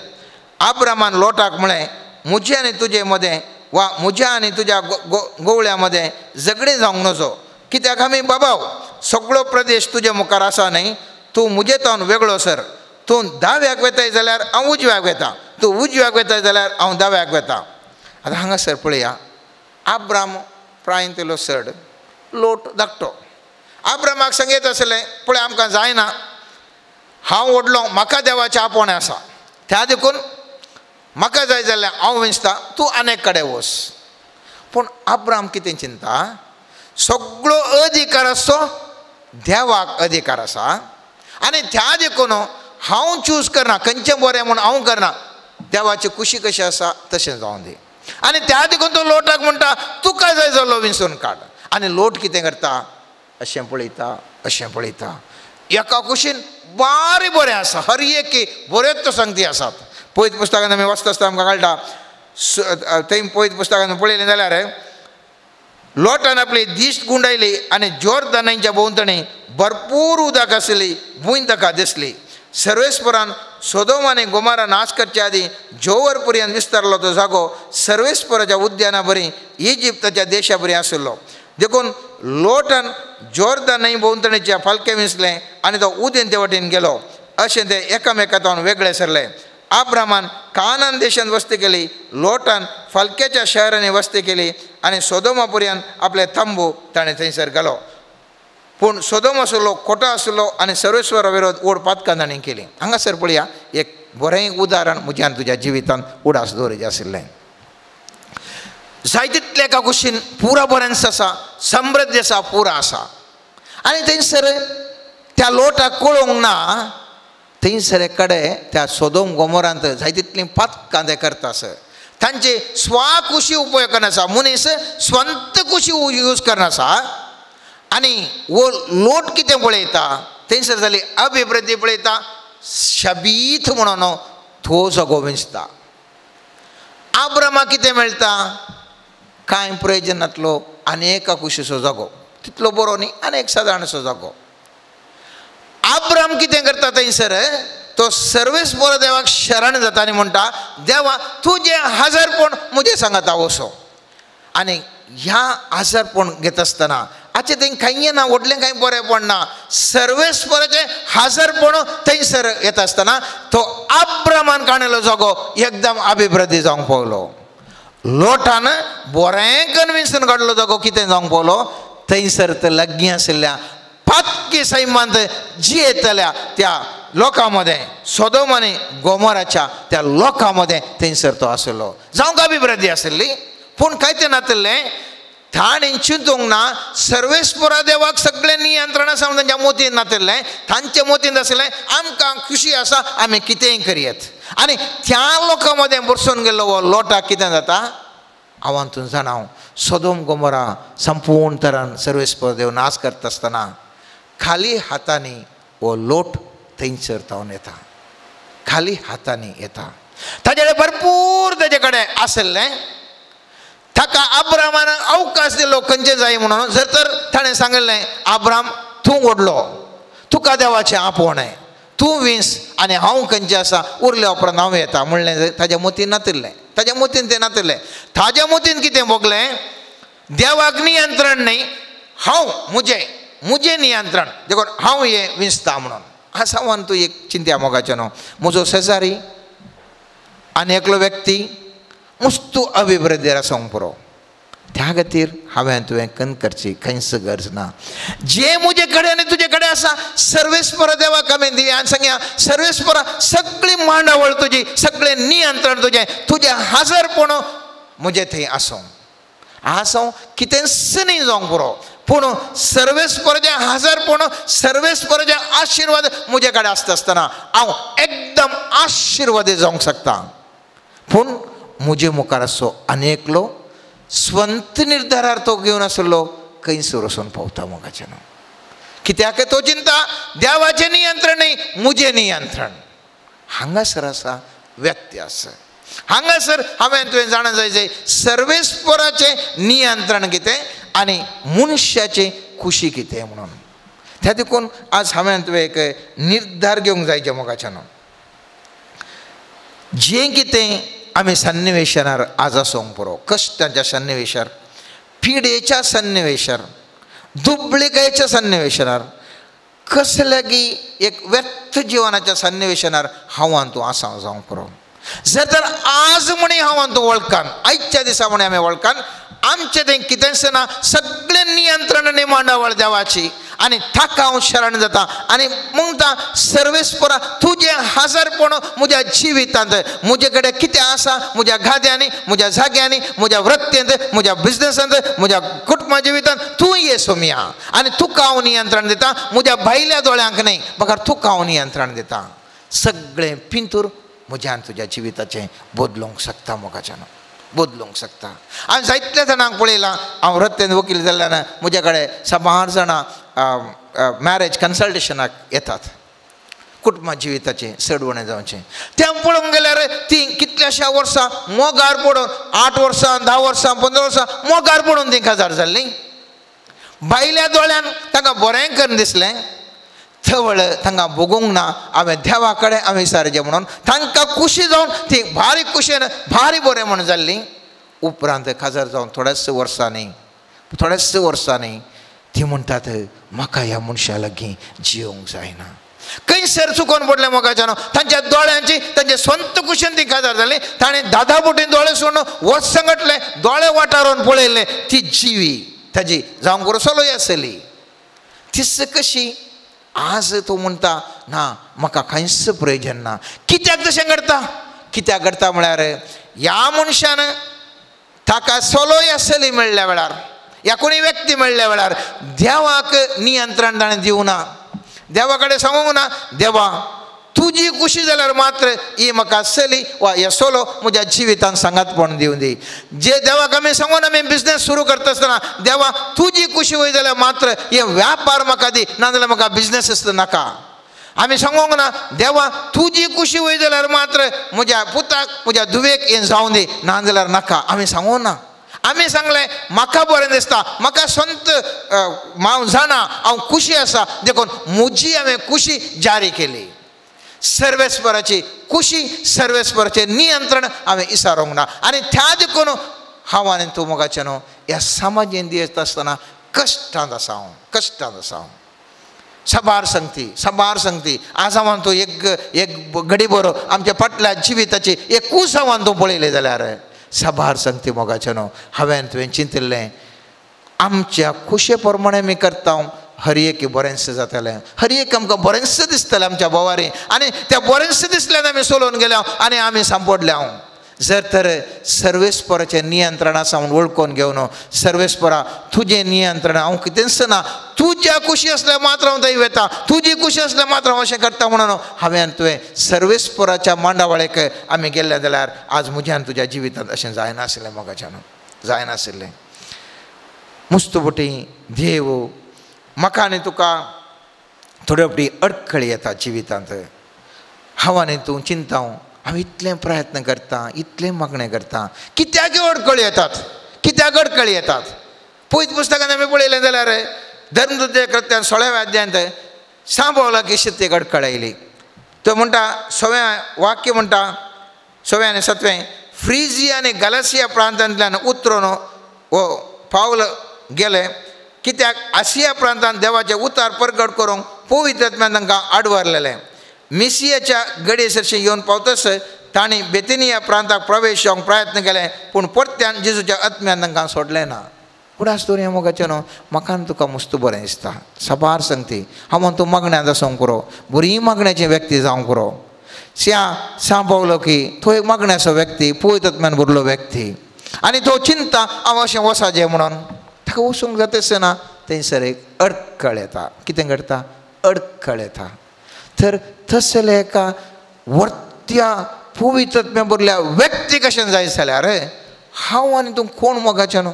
आब्रामान लोटाक म्हळें, म्हजे आनी तुजे मदें वा म्हज्या आनी तुज्या गोवळ्या मदें झगडीं जावंक नजो, कित्याक आमी बाबाव, सगळो प्रदेश तुजे मुखार आसा न्ही, तूं म्हजे तावन वेगळो सर. तूं दाव्याक वेताय जाल्यार हांव उजव्याक वेता, तूं उजव्याक वेताय जाल्यार हांव दाव्याक वेता. आतां हांगासर पळया, आब्राम प्रायंतलो चड, लोट धाकटो. आब्रामाक सांगीत आसलें, पळय आमकां जायना, हांव व्हडलो, म्हाका देवाचें आपोवणें आसा, त्या देखून म्हाका जाय जाल्यार हांव विंचता, तूं आनेक कडेन वच. पूण आब्राम कितें चिंता, सगळो अधिकार आसचो देवाक अधिकार आसा आनी त्या देखून हांव चूज करना, खंयचें बरें म्हूण हांव करना, देवाची खुशी कशी आसा तशें जावं दी. आनी त्या देखून तो लोटाक म्हणटा, तुका जाय जालो विंचून काड. आनी लोट कितें करता, अशें पळयता, अशें पळयता, एका कुशीन बारी बरें आसा, हर एक बऱ्योच संगती आसात. पवित्र पुस्तकान आमी वाचता आसतना आमकां कळटा, थंय पवित्र पुस्तकान पळयलें जाल्यार लोटान आपली दिश्ट गुंडायली आनी जोर्दनाच्या भोंवतणी भरपूर उदक आसली, भूंय ताका दिसली. सर्वेस्परान सोदोम आनी गोमारा नाश करचे आदीं जोवर पर्यंत विस्तारलो तो जागो सर्वेस्पराच्या उद्याना बरी इजिप्ताच्या देशा बरी आशिल्लो. देखून लोटान जोर्दन न्हंय भोंवतणीच्या फालके विसलें आनी तो उदेंते वटेन गेलो. अशें ते एकामेकांत वेगळे सरले. आब्रामान कानान देशांत वस्ती केली. लोटान फालक्याच्या शहरांनी वस्ती केली आनी सोदोमा पर्यंत आपले तंबू ताणें थंयसर घालो. पूण सोदोम आशिल्लो खोटो आशिल्लो आनी सर्वेश्वरा विरोध ओड पातकां ताणें केली. हांगासर पळया एक बरें उदाहरण म्हज्यान तुज्या जिवितांत उडास दवरिचें आशिल्लें. जाय तितले एका कुशीन पुरा बरेंच आसा, समृद्ध आसा, पुरा आसा आनी थंयसर त्या लोटाक कळोवंक ना. थंयसर कडेन त्या सोदोम गोमोरांत जाय तितलीं पातकां ते करता आसर तांचे स्वाकुशी उपयोग करना, मनीस स्वंत कुशी यूज करना आसा. आनी वो लोट कितें पळयता थंयसर जाली अभिवृद्धी पळयता, शबीत म्हणून तो जागो विंचता. आब्रामाक कितें मेळटा? कांय प्रयोजन नातलो आनी एका कुशीचो जागो, तितलो बरो न्ही आनी एक सादारणसो जागो. आब्राम कितें करता थंयसर तो सर्वेस्पर देवाक शरण जाता आनी म्हणटा, देवा तुजें हाजरपण म्हजें सांगाता वसो. आनी ह्या हाजरपण घेता आसतना आतां थंय कांय ना, व्हडलें कांय बरेंपण ना, सर्वेस्पराचें हाजरपण थंयसर येता आसतना तो आब्रामान काणिल्लो जागो एकदम अभिवृद्धी जावंक पावलो. लोटान बरें कन्विन्सन काडलो जागो कितें जावंक पावलो? थंयसर ते लागीं आशिल्ल्या पातकी सैमांत जियेतल्या त्या लोकां मदें, सोदोम आनी गोमोराच्या त्या लोकां मदें थंयसर तो आशिल्लो. जावंक अभिवृद्धी आशिल्ली पूण कांय तें नातिल्लें. ताणें चिंतूंक ना सर्वेस्परा देवाक सगळें नियंत्रण आसा म्हूण तांच्या मोतीन नातिल्लें. तांच्या मोतीन आशिल्लें आमकां खुशी आसा, आमी कितेंय करयत. आनी त्या लोकां मदें बरसून गेल्लो हो लोटाक कितें जाता? हांव तूं जाणा सोदोम गोमोरा संपूर्ण तरान सर्वेस्पर देव नाश करता आसतना खाली हातांनी हो लोट थंयसर तावन येता, खाली हातांनी येता. ताजे कडेन भरपूर ताजे कडेन आशिल्लें. ताका आब्रामान अवकाश दिलो खंयचें जाय म्हणून. जर तर ताणें सांगिल्लें, आब्राम तूं व्हडलो, तुका देवाचें आपोवणें, तूं वीस आनी हांव खंयचें आसा उरल्या उपरांत हांव येता म्हणलें. ताज्या मोतीन नातिल्लें, ताज्या मोतीन तें नातिल्लें. ताज्या मोतीन कितें भोगलें? देवाक नियंत्रण न्ही, हांव म्हजें म्हजें नियंत्रण देखून हांव हें विंचता म्हणून. आसा तूं एक चिंत्या मोगाचें न्हू, म्हजो शेजारी आनी एकलो व्यक्ती मुस्तू अभिवृद्धीर आसूंक पुरो. त्या खातीर हांवें तुवें कन करची खंयच गरज ना. जें म्हजे कडेन आनी तुजे कडेन आसा सर्वेस्परा देवाक आमी दिया आनी सांगया, सर्वेस्परा सगळी मांडावळ तुजी, सगळें नियंत्रण तुजें, तुजें हाजरपण म्हजें थंय आसूं आसूं, कितेंच न्ही जावंक पुरो, पूण सर्वेस्पराचें हाजरपण, सर्वेस्पराचे आशिर्वाद म्हजे कडेन आसता आसतना हांव एकदम आशिर्वादी जावंक शकता. पूण म्हजे मुखार आसचो आनी एकलो स्वंत निर्धारार तो घेवन आसलो खंयसर वचून पावता मोगाचें न्हू. कित्याक तो चिंता देवाचें नियंत्रण न्ही, म्हजें नियंत्रण. हांगासर आसा व्यत्यास. हांगासर हांवें तुवें जाणा जाय जाय सर्वेस्पराचें नियंत्रण कितें आनी मनशाची खुशी कितें म्हणून. त्या देखून आज हांवें तुवें एक निर्धार घेवंक जाय मोगाचें न्हू. जें कितें आमी सन्निवेशनार आज आसूंक पुरो, कश्टांच्या सन्निवेशार, पिडेच्या सन्निवेशार, दुबळिकायेच्या सन्निवेशनार, कसल्यागी एक व्यर्थ जिवनाच्या सन्निवेशनार हांव आनी तूं आसा जावंक पुरो. जर तर आज म्हणी हांव आनी तूं वळखान, आयच्या दिसा म्हणी आमी वळखान आमचें तें कितेंच ना, सगळें नियंत्रण आनी मांडावळ देवाची आनी ताका हांव शरण जाता आनी म्हणटा सर्वेस्परा तुजें हाजरपण म्हज्या जिवितांत, म्हजे कडेन कितें आसा, म्हज्या गाद्यांनी, म्हज्या जाग्यांनी, म्हज्या वृत्तेंत, म्हज्या बिजनसांत, म्हज्या कुटुंबा जिवितांत तूं ये सोमया आनी तुका हांव नियंत्रण दिता, म्हज्या भायल्या दोळ्यांक न्ही बगर तुका हांव नियंत्रण दिता. सगळें पिंतूर म्हज्यान तुज्या जिविताचें बदलूंक शकता मोगाच्यान, बदलूंक शकता. हांवें जायतल्या जाणांक पळयलां, हांव रत्तेन वकील जाल्ल्यान म्हज्या कडेन साबार जाणां मॅरेज कन्सल्टेशनाक येतात, कुटुंबा जिविताचें चडवणें जावचें. तें पळोवंक गेल्यार तीं कितल्याश्या वर्सां मोगार पडून, 8 वर्सां, 10 वर्सां, 15 वर्सां मोगार पडून तीं काजार जाल्लीं. भायल्या दोळ्यान तांकां बरें करून दिसलें, थवळ तांकां भोगूंक ना हांवें देवा कडेन हांवें विचारचें म्हणून तांकां खुशी जावन ती भारी खुशेन भारी बरें म्हूण जाल्ली. उपरांत काजार जावन थोड्याच वर्सांनी ती म्हणटात म्हाका ह्या मनशा लागीं जियोंक जायना. खंयसर चुकोन पडलें मोगाच्यान तांच्या दोळ्यांची तांचे स्वंत कुशेन ती काजार जाली. ताणें दादा बोटीन दोळे सोडून वच संगटले दोळे वाठारून पळयले ती जिवी ताजी जावंक बरो चलोय आसली. तीच कशी आज तूं म्हणटा ना म्हाका कांयच प्रयोजन ना. कित्याक तशें घडटा? कित्याक घडटा म्हळ्यार ह्या मनशान ताका चलोय आसली मेळ्ळ्या वेळार ह्या कोणी व्यक्ती मेळ्ळ्या वेळार देवाक नियंत्रण ताणें दिवना. देवा कडेन सांगूंक ना देवा तुजी खुशी जाल्यार मात्र ही म्हाका चली वा हे सोलो म्हज्या जिवितान सांगातपण दिवन दी. जे देवाक आमी सांगून आमी बिजनेस सुरू करता आसतना देवा तुजी खुशी वय जाल्यार मात्र हे व्यापार म्हाका दी, नाजाल्यार म्हाका बिजनेस नाका. आमी सांगूंक ना देवा तुजी खुशी वय जाल्यार मात्र म्हज्या पुताक म्हज्या धुवेक हें जावं दी, नाजाल्यार नाका. आमी सांगूंक ना. आमी सांगलें म्हाका बरें दिसता म्हाका संत हांव जाणा हांव खुशी आसा देखून म्हजी हांवें खुशी जारी केली. सर्वेस्पराची खुशी सर्वेस्पराचें नियंत्रण हांवें इसारोंक ना. आनी त्या देखून हांव आनी तूं मोगाचें न्हू ह्या समाजेन दियत आसतना कश्टांत आसा हांव, कश्टांत आसा हांव. साबार संगती साबार संगती आज हांव तूं एक एक घडी बरो आमच्या फाटल्या जिविताची एक कूस हांव तूं पळयलें जाल्यार साबार संगती मोगाचें न्हू हांवें तुवें चिंतिल्लें आमच्या खुशे प्रमाणे आमी करता. हर एक बरेंच जातलें, हर एक आमकां बरेंच दिसतलें आमच्या भोवारी आनी त्या बरेंच दिसल्यान आमी सोलोवन गेल्या आनी आमी सांपडल्या. जर तर सर्वेस्पराचें नियंत्रण आसा म्हूण वळखून घेवन सर्वेस्परा तुजें नियंत्रण हांव कितेंच ना, तुज्या खुशी आसल्यार मात्र हांव थंय वता, तुजी खुशी आसल्यार मात्र हांव अशें करता म्हणून हांवें तुवें सर्वेस्पराच्या मांडावळेक आमी गेल्ले जाल्यार आज म्हज्यान तुज्या जिवितांत अशें जायनासलें मोगाच्यान, जायनासलें. मुस्तुबटी देव म्हाका आनी तुका थोड्यो फावटी अडखळी येता जिवितांत. हांव आनी तूं चिंता हांव इतलें प्रयत्न करता इतलें मागणें करता कित्याक अडखळी येतात, कित्याक अडखळी येतात? पयत पुस्तकान आमी पळयलें जाल्यार धर्मदूत कृत्यान 16व्या अध्यायांत सांबावला की शेतीक अडखळ आयली. तो म्हणटा 6व्या वाक्य म्हणटा 6व्या आनी 7वें फ्रिजिया आनी गलासिया प्रांतांतल्यान उतरून हो पावल गेले कित्याक आसिया प्रांतांत देवाचें उतार परगट करूंक पवित्र आत्म्यान तांकां आडवारलेलें. मिसियाच्या गडये सरशी येवन पावतस तांणी बेतिनिया प्रांताक प्रवेश जावंक प्रयत्न केले पूण परत्यान जेजूच्या आत्म्यान तांकां सोडलें ना. उडास दवरया मोगाचें न्हू म्हाका आनी तुका मुस्त बरें दिसता. साबार संगती हांव तूं मागण्यांत आसूंक पुरो, बरी मागण्याची व्यक्ती जावंक पुरो. श्या सांबावलो की तो एक मागण्याचो व्यक्ती, पवित्र आत्म्यान भरलो व्यक्ती आनी तो चिंता हांव अशें वसाजें म्हणून ताका वचूंक जाता ना. थंयसर एक अडखळ येता. कितें घडटा? अडखळ येता. तर तसले एका वर्त्या पवित्र आत्म्या भरल्या व्यक्ती कशें जाय जाल्यार हांव आनी तूं कोण मोगाचें न्हू?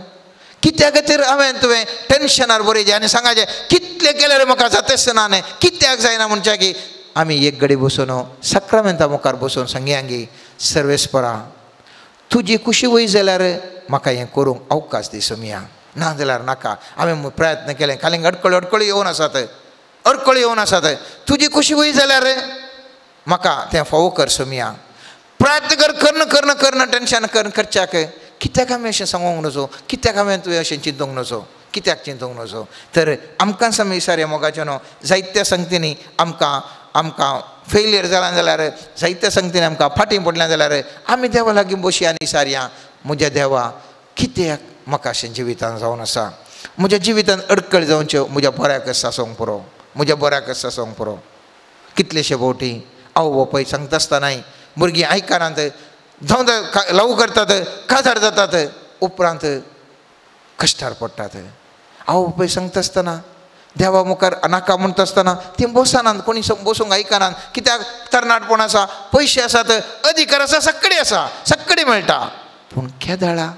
कित्या खातीर हांवें तुवें टेन्शनार बरयचें आनी सांगाचें कितलें केल्यार म्हाका जाताच ना न्ही, कित्याक जायना म्हणच्या की आमी एक घडी बसून साक्रामेंता मुखार बसून सांगया गी सर्वेस्परा तुजी खुशी वय जाल्यार म्हाका हें करूंक अवकाश दी सोमया, ना जाल्यार नाका. हांवें प्रयत्न केले खाली अडकळी अडकळी येवन आसात, अडकळी येवन आसात, तुजी खुशी वय जाल्यार म्हाका तें फावो कर सोमया. प्रयत्न कर कर्ण कर्ण कर्ण टेन्शन कर्ण करच्याक कित्याक आमी अशें सांगूंक नजो, कित्याक हांवें तुवें अशें चिंतूंक नजो, कित्याक चिंतूंक नजो? तर आमकां आमी विचारया मोगाचें न्हू जायत्या संगतींनी आमकां आमकां फेलियर जालां जाल्यार जायत्या संगतींनी आमकां फाटीं पडलें जाल्यार आमी देवा लागीं बसया आनी विचारया म्हज्या देवा कित्याक म्हाका अशें जिवितान जावन आसा, म्हज्या जिवितान अडखळ जावच्यो म्हज्या बऱ्याक आसूंक पुरो, म्हज्या बऱ्याक आसूंक पुरो. कितलेशे फावटी आवय बापूय सांगता आसतनाय भुरगीं आयकनात, जावं लव करतात, काजार जातात, उपरांत कश्टार पडटात. आवय बापूय सांगता आसतना देवा मुखार नाका म्हणटा आसतना तीं बसनात, कोणी बसूंक आयकनात. कित्याक? तरणाटपण आसा, पयशे आसात, अधिकार आसा, सगळें आसा, सगळें मेळटा. पूण केदळा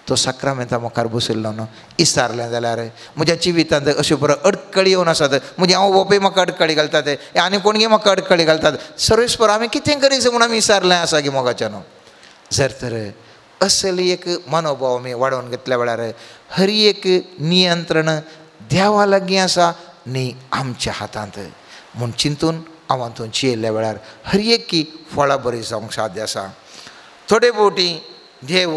तो साक्रामेंता मुखार बशिल्लो न्हू इसारलें जाल्यार म्हज्या जिवितांत अश्यो बरो अडकळी येवन आसात. म्हजे आवय बापूय म्हाका अडकळी घालतात, आनी कोणगी म्हाका अडकळी घालतात. सर्वेस्पर हांवें कितें करीच म्हूण आमी इसारलें आसा की मोगाचें न्हू. जर तर असली एक मनोभाव आमी वाडोवन घेतल्या वेळार हर एक नियंत्रण देवा लागीं आसा न्ही आमच्या हातांत. म्हूण चिंतून हांव तूं चियेल्ल्या वेळार हर एक फळां बरी जावंक साध्य आसा. थोडे फावटी देव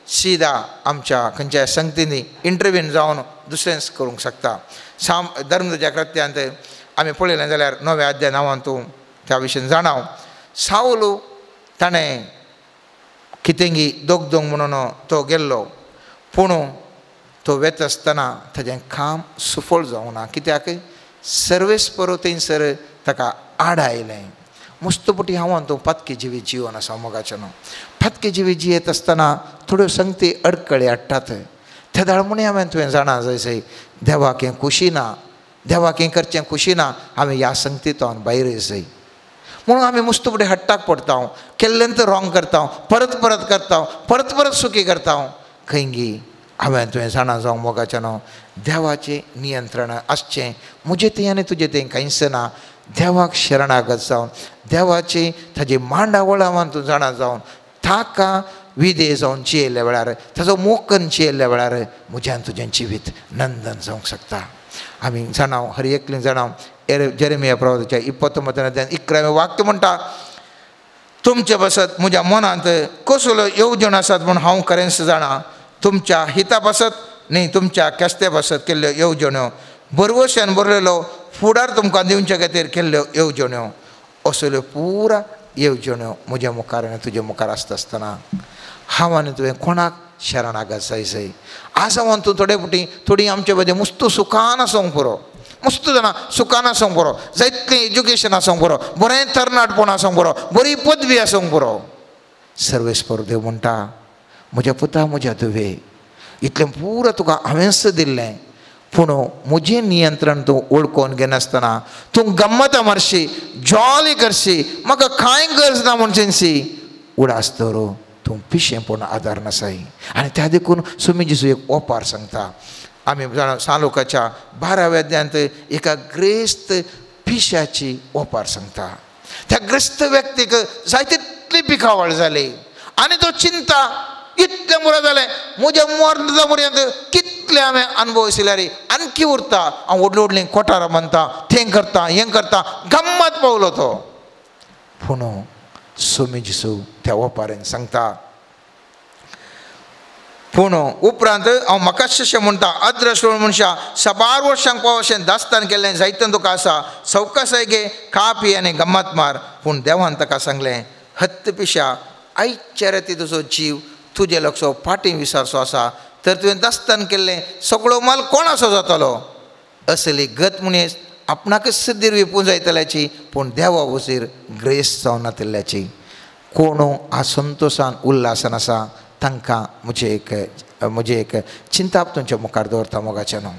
सीधा आमच्या खंयच्या संगतींनी इंटरव्हीन जावन दुसरेंच करूंक शकता. साम धर्मच्या कृत्यांत आमी पळयलें जाल्यार 9व्या अध्याय नांवान तूं त्या विशयन जाणाव. सावलू ताणें कितेंगी दोग दोग म्हणून तो गेल्लो, पूण तो वेता आसतना ताजें काम सुफळ जावना. कित्याक सर्वेस्पर थंयसर ताका आड आयलें. मुस्तपटी हांव तूं पातकी जिवी जिवन आसा मोगाचें न्हू. पातकी जिवी जियेत आसतना थोड्यो संगती अडकळी हाडटात. तेदाळ म्हणी हांवें तुवें जाणा जाय देवाक हें खुशी ना, देवाक हें करचें खुशी ना, हांवें ह्या संगतींत भायर जाय म्हणून आमी मुस्तपटी हट्टाक पडटा, केल्लें तर रॉंग करता, परत परत करता, परत परत सुखी करता. खंयगी हांवें तुवें जाणा जावं मोगाचें न्हू देवाचें नियंत्रण आसचें म्हजें थंय आनी तुजें थंय कांयच ना. देवाक शरणागत जावन देवाची ताजी मांडावळ हांवें तूं जाणा जावन ताका विधेय जावन जियेल्ल्या वेळार ताजो मोकन जियेल्ल्या वेळार म्हज्यान तुजें जिवीत नंदन जावंक शकता. आमी जाणाव हर एकलीं जाणाव जेरेमिया प्रवादाच्या 29 11वें वाक्य म्हणटा, तुमचे पासत म्हज्या मनांत कसलो येवजण आसात म्हूण हांव खरेंच जाणा, तुमच्या हिता पासत न्ही तुमच्या केस्ते पासत केल्ल्यो येवजण्यो, बरवश्यान बरलेलो फुडार तुमकां दिवचे खातीर केल्ल्यो येवजण्यो, असल्यो पुरा येवजण्यो म्हज्या मुखार आनी तुज्या मुखार आसता आसतना हांव आनी तुवें कोणाक शरणागत जाय जाय. आज हांव तूं थोडे फावटी थोडी आमचे मदें मुस्तू सुखान आसूंक पुरो, मस्त जाणां सुखान आसूंक पुरो, जायतलें एज्युकेशन आसूंक पुरो, बरें तरणाटपण आसूंक पुरो, बरी पदवी आसूंक पुरो. सर्वेस्पर देव म्हणटा म्हज्या पुता म्हज्या धुवे इतलें पुरो तुका हांवेंच दिल्लें, पूण म्हजें नियंत्रण तूं वळखून घेनासतना तूं गम्मतां मारशी, जॉली करशी, म्हाका कांय गरज ना म्हूण चिंतशी, उडास दवर तूं पिशेंपण आदार नासाय. आनी त्या देखून सुमी जेजू एक ओपार सांगता. आमी जाणा सालोकाच्या 12व्या अध्यायांत एका ग्रेस्त पिशाची ओपार सांगता. त्या ग्रस्त व्यक्तीक जाय तितली पिकावळ जाली आनी तो चिंता इतलें मुरा जालें म्हज्या मरता पर्यंत कितले हांवें अनुभव आशिल्ल्यार आणखी उरता, हांव व्हडलीं व्हडलीं कोठारां बांदता, तें करता हें करता, गम्मत पावलो तो. पूण सोमी जेजू त्या ओपारेन सांगता, पूण उपरांत हांव म्हाका शिष्य म्हणटा अद्रश्ट मनशां साबार वर्सांक पाव अशें दास्तान केल्लें जायतें तुका आसा, सवकासाय घे, खा पी आनी गम्मत मार. पूण देवान ताका सांगलें, हत्त पिशा आयच्या राती तुजो जीव तुजे लक्षो फाटीं विसरचो आसा, तर तुवें दास्तान केल्लें सगळो माल कोणाचो जातलो? असली गत मनीस आपणाकच सिद्धीर विपून जायतल्याची, पूण देवा वजीर ग्रेस जावनातिल्ल्याची. कोण असंतोशान उल्हासान आसा तांकां म्हजें एक चिंताप तुमच्या मुखार दवरता मोगाचें न्हू.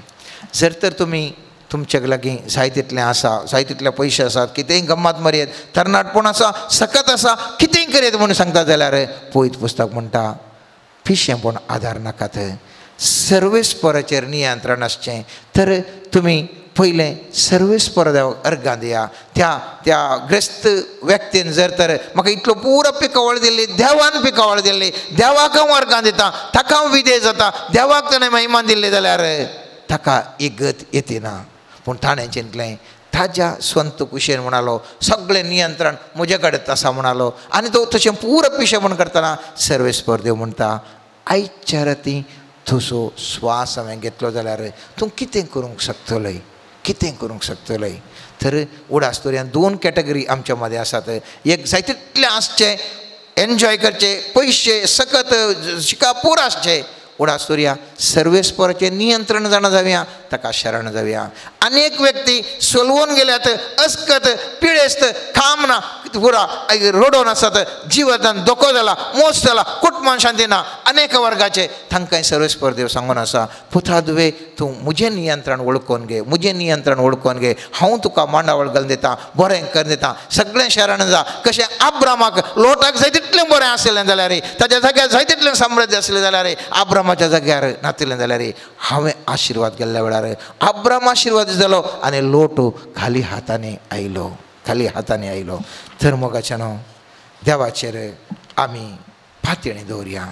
जर तर तुमी तुमच्या लागीं जाय तितलें आसा, जाय तितले पयशे आसात, कितेंय गम्मत मारयेत, तरणाटपण आसा, सकत आसा, कितेंय करयत म्हणून सांगता जाल्यार पयत पुस्तक म्हणटा पिशेंपण आदार नाकात, सर्वेस्पराचेर नियंत्रण आसचें. तर तुमी पयलें सर्वेस्पर देवाक अर्गां दिया. त्या त्या ग्रस्त व्यक्तीन जर तर म्हाका इतलो पुरो पिकावळ दिल्ली, देवान पिकावळ दिल्ली, देवाक हांव अर्गां दिता, ताका हांव विधेय जाता, देवाक ताणें महिमान दिल्ली जाल्यार ताका एक गत येतना. पूण ताणें चिंतलें ताज्या स्वंत कुशेन म्हणालो सगळें नियंत्रण म्हजे कडेन आसा म्हणालो, आनी तो तशें पुरो पिशेपण करतना सर्वेस्पर देव म्हणटा आयच्या राती तुजो स्वास हांवें घेतलो जाल्यार तूं कितें करूंक शकतलोय, कितें करूंक शकतलोय. तर उडास तर दोन कॅटेगरी आमच्या मदें आसात. एक जाय तितलें आसचें, एन्जॉय करचें, पयशे सकत शिकापूर आसचें. उडास दवरया सर्वेस्पराचें नियंत्रण जाणा जावया, ताका शरण जावया. आनी एक व्यक्ती सोलवून गेल्यात, अस्कत पिळेस्त, काम ना पुरा रडोवन आसात, जिवांत धोको जाला, मोस जाला, कुटुंबान शांती ना, अनेक वर्गाचे तांकां सर्वेस्पर देव सांगून आसा, पुता दुवे तूं म्हजें नियंत्रण वळखून घे, म्हजें नियंत्रण वळखून घे, हांव तुका मांडावळ घालून दितां, बरें करून दितां, सगळें शरण जा. कशें आब्रामाक लोटाक जाय तितलें बरें आसलें जाल्यार, ताज्या जाग्यार जाय तितलें साम्राज्य आसलें जाल्यार, आब्रामाच्या जाग्यार नातिल्लें जाल्यार हांवें आशिर्वाद गेल्ल्या वेळार आब्राम आशिर्वाद जालो आनी लोट खाली हातांनी आयलो, खाली हातांनी आयलो. तर मोगाच्या न्हू देवाचेर आमी पातयेणी दवरया.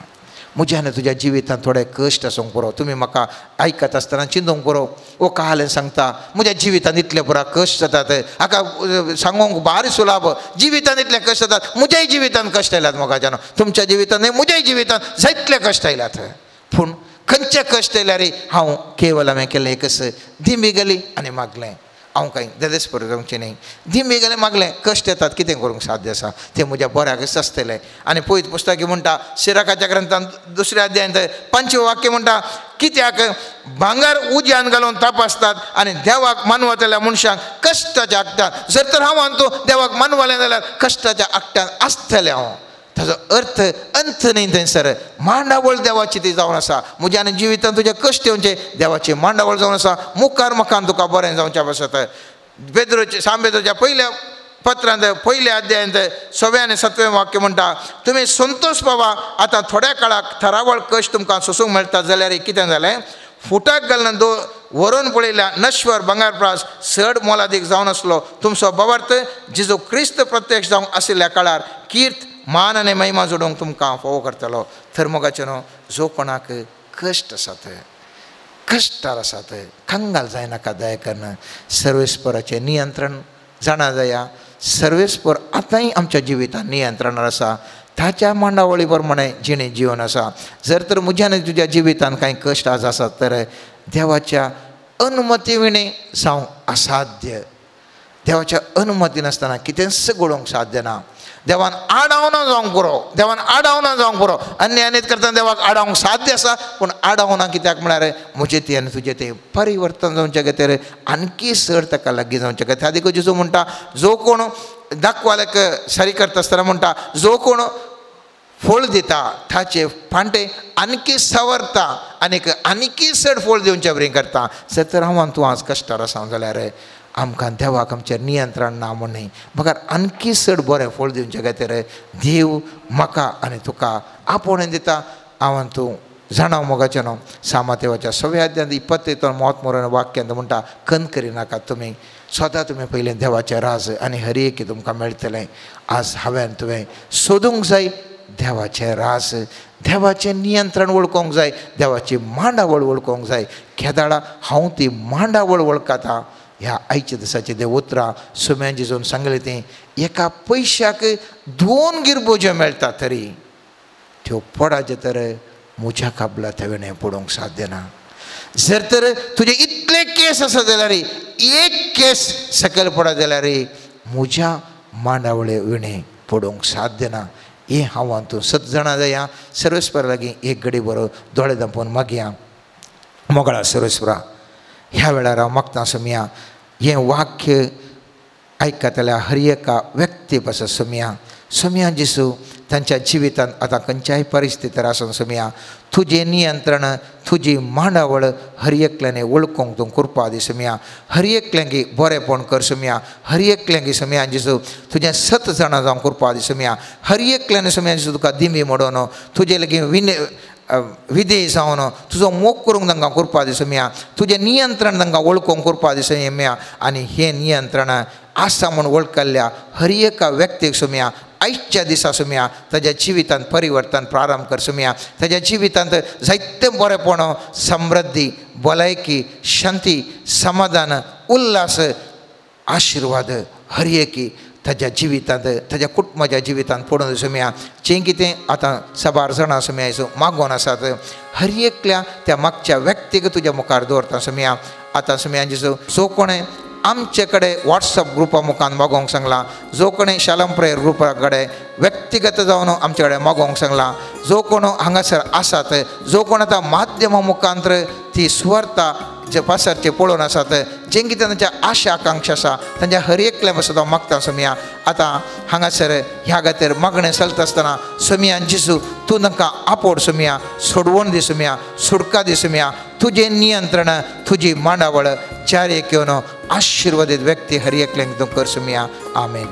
म्हज्या आनी तुज्या जिवितांत थोडे कश्ट आसूंक पुरो. तुमी म्हाका आयकत आसतना चिंतूंक पुरो, ओ कालें सांगता म्हज्या जिवितांत इतले पुरा कश्ट जातात, हाका सांगूंक भारी सुलाभ, जिवितांत इतले कश्ट जातात, म्हज्याय जिवितांत कश्ट आयल्यात मोगाच्यान, तुमच्या जिवितांत न्हय म्हज्याय जिवितांत जायतले कश्ट आयल्यात. पूण खंयचे कश्ट आयल्यार हांव केवल हांवें केलें एकच, दिमी गेली आनी मागलें. हांव कांय देदेस्पर जावचें न्हय, दिमी गेलें मागलें, कश्ट येतात कितें करूंक साध्य आसा तें म्हज्या बऱ्याकच आसतलें. आनी पयत पुस्तकी म्हणटा सिराकाच्या ग्रंथांत दुसऱ्या अध्यायांत 5वें वाक्य म्हणटा, कित्याक भांगर उज्यान घालून तपासतात आनी देवाक मानवतल्या मनशांक कश्टाच्या आकट्यान. जर तर हांव अंतू देवाक मानवलें जाल्यार कश्टाच्या आकट्यान आसतलें हांव. ताजो अर्थ अंत न्ही थंयसर मांडावळ देवाची ती जावन आसा. म्हज्या आनी जिवितांत तुजे कश्ट येवचे देवाची मांडावळ जावन आसा. मुखार मुखान तुका बरें जावच्या पासत बेद्रोचे सांबेद्रोच्या पयल्या पत्रांत पयल्या अध्यायांत 6वें आनी 7वें वाक्य म्हणटा, तुमी संतोष बाबा आतां थोड्या काळाक थरावळ कश्ट तुमकां सोसूंक मेळटा जाल्यार कितें जालें, फुटाक घालून दो व्हरून पळयल्या नश्वर भांगर प्रास चड मोलादीक जावन आसलो तुमचो भावार्थ जेजू क्रिस्त प्रत्यक्ष जावंक आशिल्ल्या काळार कीर्त मान आनी महिमा जोडूंक तुमकां फावो करतलो. तर मोगाचें न्हू जो कोणाक कश्ट आसात, कश्टार आसात, कंगाल जायनाका दया करून सर्वेस्पराचें नियंत्रण जाणा जाया. सर्वेस्पर आतांय आमच्या जिवितांत नियंत्रणार आसा, ताच्या मांडावळी प्रमाणे जिणें जिवन आसा. जर तर म्हज्या आनी तुज्या जिवितांत कांय कश्ट आज आसात तर देवाच्या अनुमती विणें जावंक असाध्य. देवाच्या अनुमती नासतना कितेंच घडोवंक साध्य ना. देवान आडावना जावंक पुरो, देवान आडावना जावंक पुरो. अन्याय करतना देवाक आडावंक साध्य आसा, पूण आडावना कित्याक म्हळ्यार म्हजें तें आनी तुजें तें परिवर्तन जावचे खातीर आणकी चड ताका लागीं जावचे खातीर. देखून जेजू म्हणटा जो कोण दाखवालेक सरी करता आसतना म्हणटा जो कोण फळ दिता ताचे फांटे आणकी सवरता आनीक आणकी चड फळ दिवचे बरी करता. जर तर हांव तूं आज कश्टार आसा जाल्यार आमकां देवाक आमचें नियंत्रण ना म्हूण न्ही, मगर आणकी चड बरें फळ दिवचे खातीर देव म्हाका आनी तुका आपोवणें दिता. हांव आनी तूं जाणा मोगाचें न्हू सामातेवाच्या 6व्या अध्यायांत 21 मौत मरण वाक्यांत म्हणटा, कन करिनाकात तुमी, स्वता तुमी पयलें देवाचें राज आनी हर एक तुमकां मेळटलें. आज हांवें तुवें सोदूंक जाय देवाचें राज, देवाचें नियंत्रण वळखूंक जाय, देवाची मांडावळ वळखूंक जाय. केदाळा हांव ती मांडावळ वळखता. ह्या आयच्या दिसाचें ते उतरां सुम्यान जेजून सांगलें तें एका पयशाक 2 गिरबोज्यो मेळटा तरी त्यो पडाचे तर म्हज्या काबला तेवेणें पडूंक साध्य ना. जर तर तुजे इतले केस आसा जाल्यार एक केस सकयल पडत जाल्यार म्हज्या मांडावळे विणें पडूंक साध्य ना. हें हांव तूं सत जाणां जाया. सर्वेस्परा लागीं एक घडी बरो दोळे धांपून मागया. मोगळा सर्वेस्परा, ह्या वेळार हांव मागता सोमया हें वाक्य आयकतल्या हर एका व्यक्ती पासून सोमया, सोमया जेजू तांच्या जिवितांत आतां खंयच्याय परिस्थितीर आसून सोमया तुजें नियंत्रण तुजी मांडावळ हर एकल्याने वळखूंक तूं कृपा दी सोमया. हर एकल्यांकी बरेंपण कर सोमया. हर एकल्यांकी सोमया जेजू तुजें सत जाणां जावंक कृपा दी सोमया. हर एकल्याने सोमया जेजू तुका दिमी मोडोन तुजे लागीं विधेय जावन तुजो मोग करूंक तांकां कृपा दी सोमया. तुजें नियंत्रण तांकां वळखूंक कृपा दी सोमया. आनी हें नियंत्रण आसा म्हूण वळखल्ल्या हर एका व्यक्तीक सोमया आयच्या दिसा सोमया ताज्या जिवितांत परिवर्तन प्रारंभ कर सोमया. ताज्या जिवितांत जायतें बरेंपण, समृद्धी, भलायकी, शांती, समाधान, उल्हास, आशिर्वाद हर एकी ताज्या जिवितांत ताज्या कुटुंबाच्या जिवितांत पडून सोमया. जें कितें आतां साबार जाणां सोमया मागोन आसात हर एकल्या त्या मागच्या व्यक्तीक तुज्या मुखार दवरता सोमया. आतां सोमया जेजू जो कोणें आमचे कडेन वॉट्सअप ग्रुपा मुखान मागोवंक सांगलां, जो कोणें शालम प्रेयर ग्रुपा कडेन व्यक्तिगत जावन आमचे कडेन मागोवंक सांगलां, जो कोण हांगासर आसात, जो कोण आतां माध्यमा मुखांत ती सुवार्ता जे पासरचे पळोवन आसात, जें कितें तांच्या आशा आकांक्षा आसा तांच्या हर एकल्या पासत हांव मागता सोमया. आतां हांगासर ह्या खातीर मागणें चलता आसतना सोमया जेजू तूं तांकां आपोड सोमया, सोडवण दी सोमया, सुटका दी सोमया. तुजें नियंत्रण तुजी मांडावळ चार एक येवन आशिर्वादीत व्यक्ती हर एकल्यांक तूं कर सोमया. आमेन.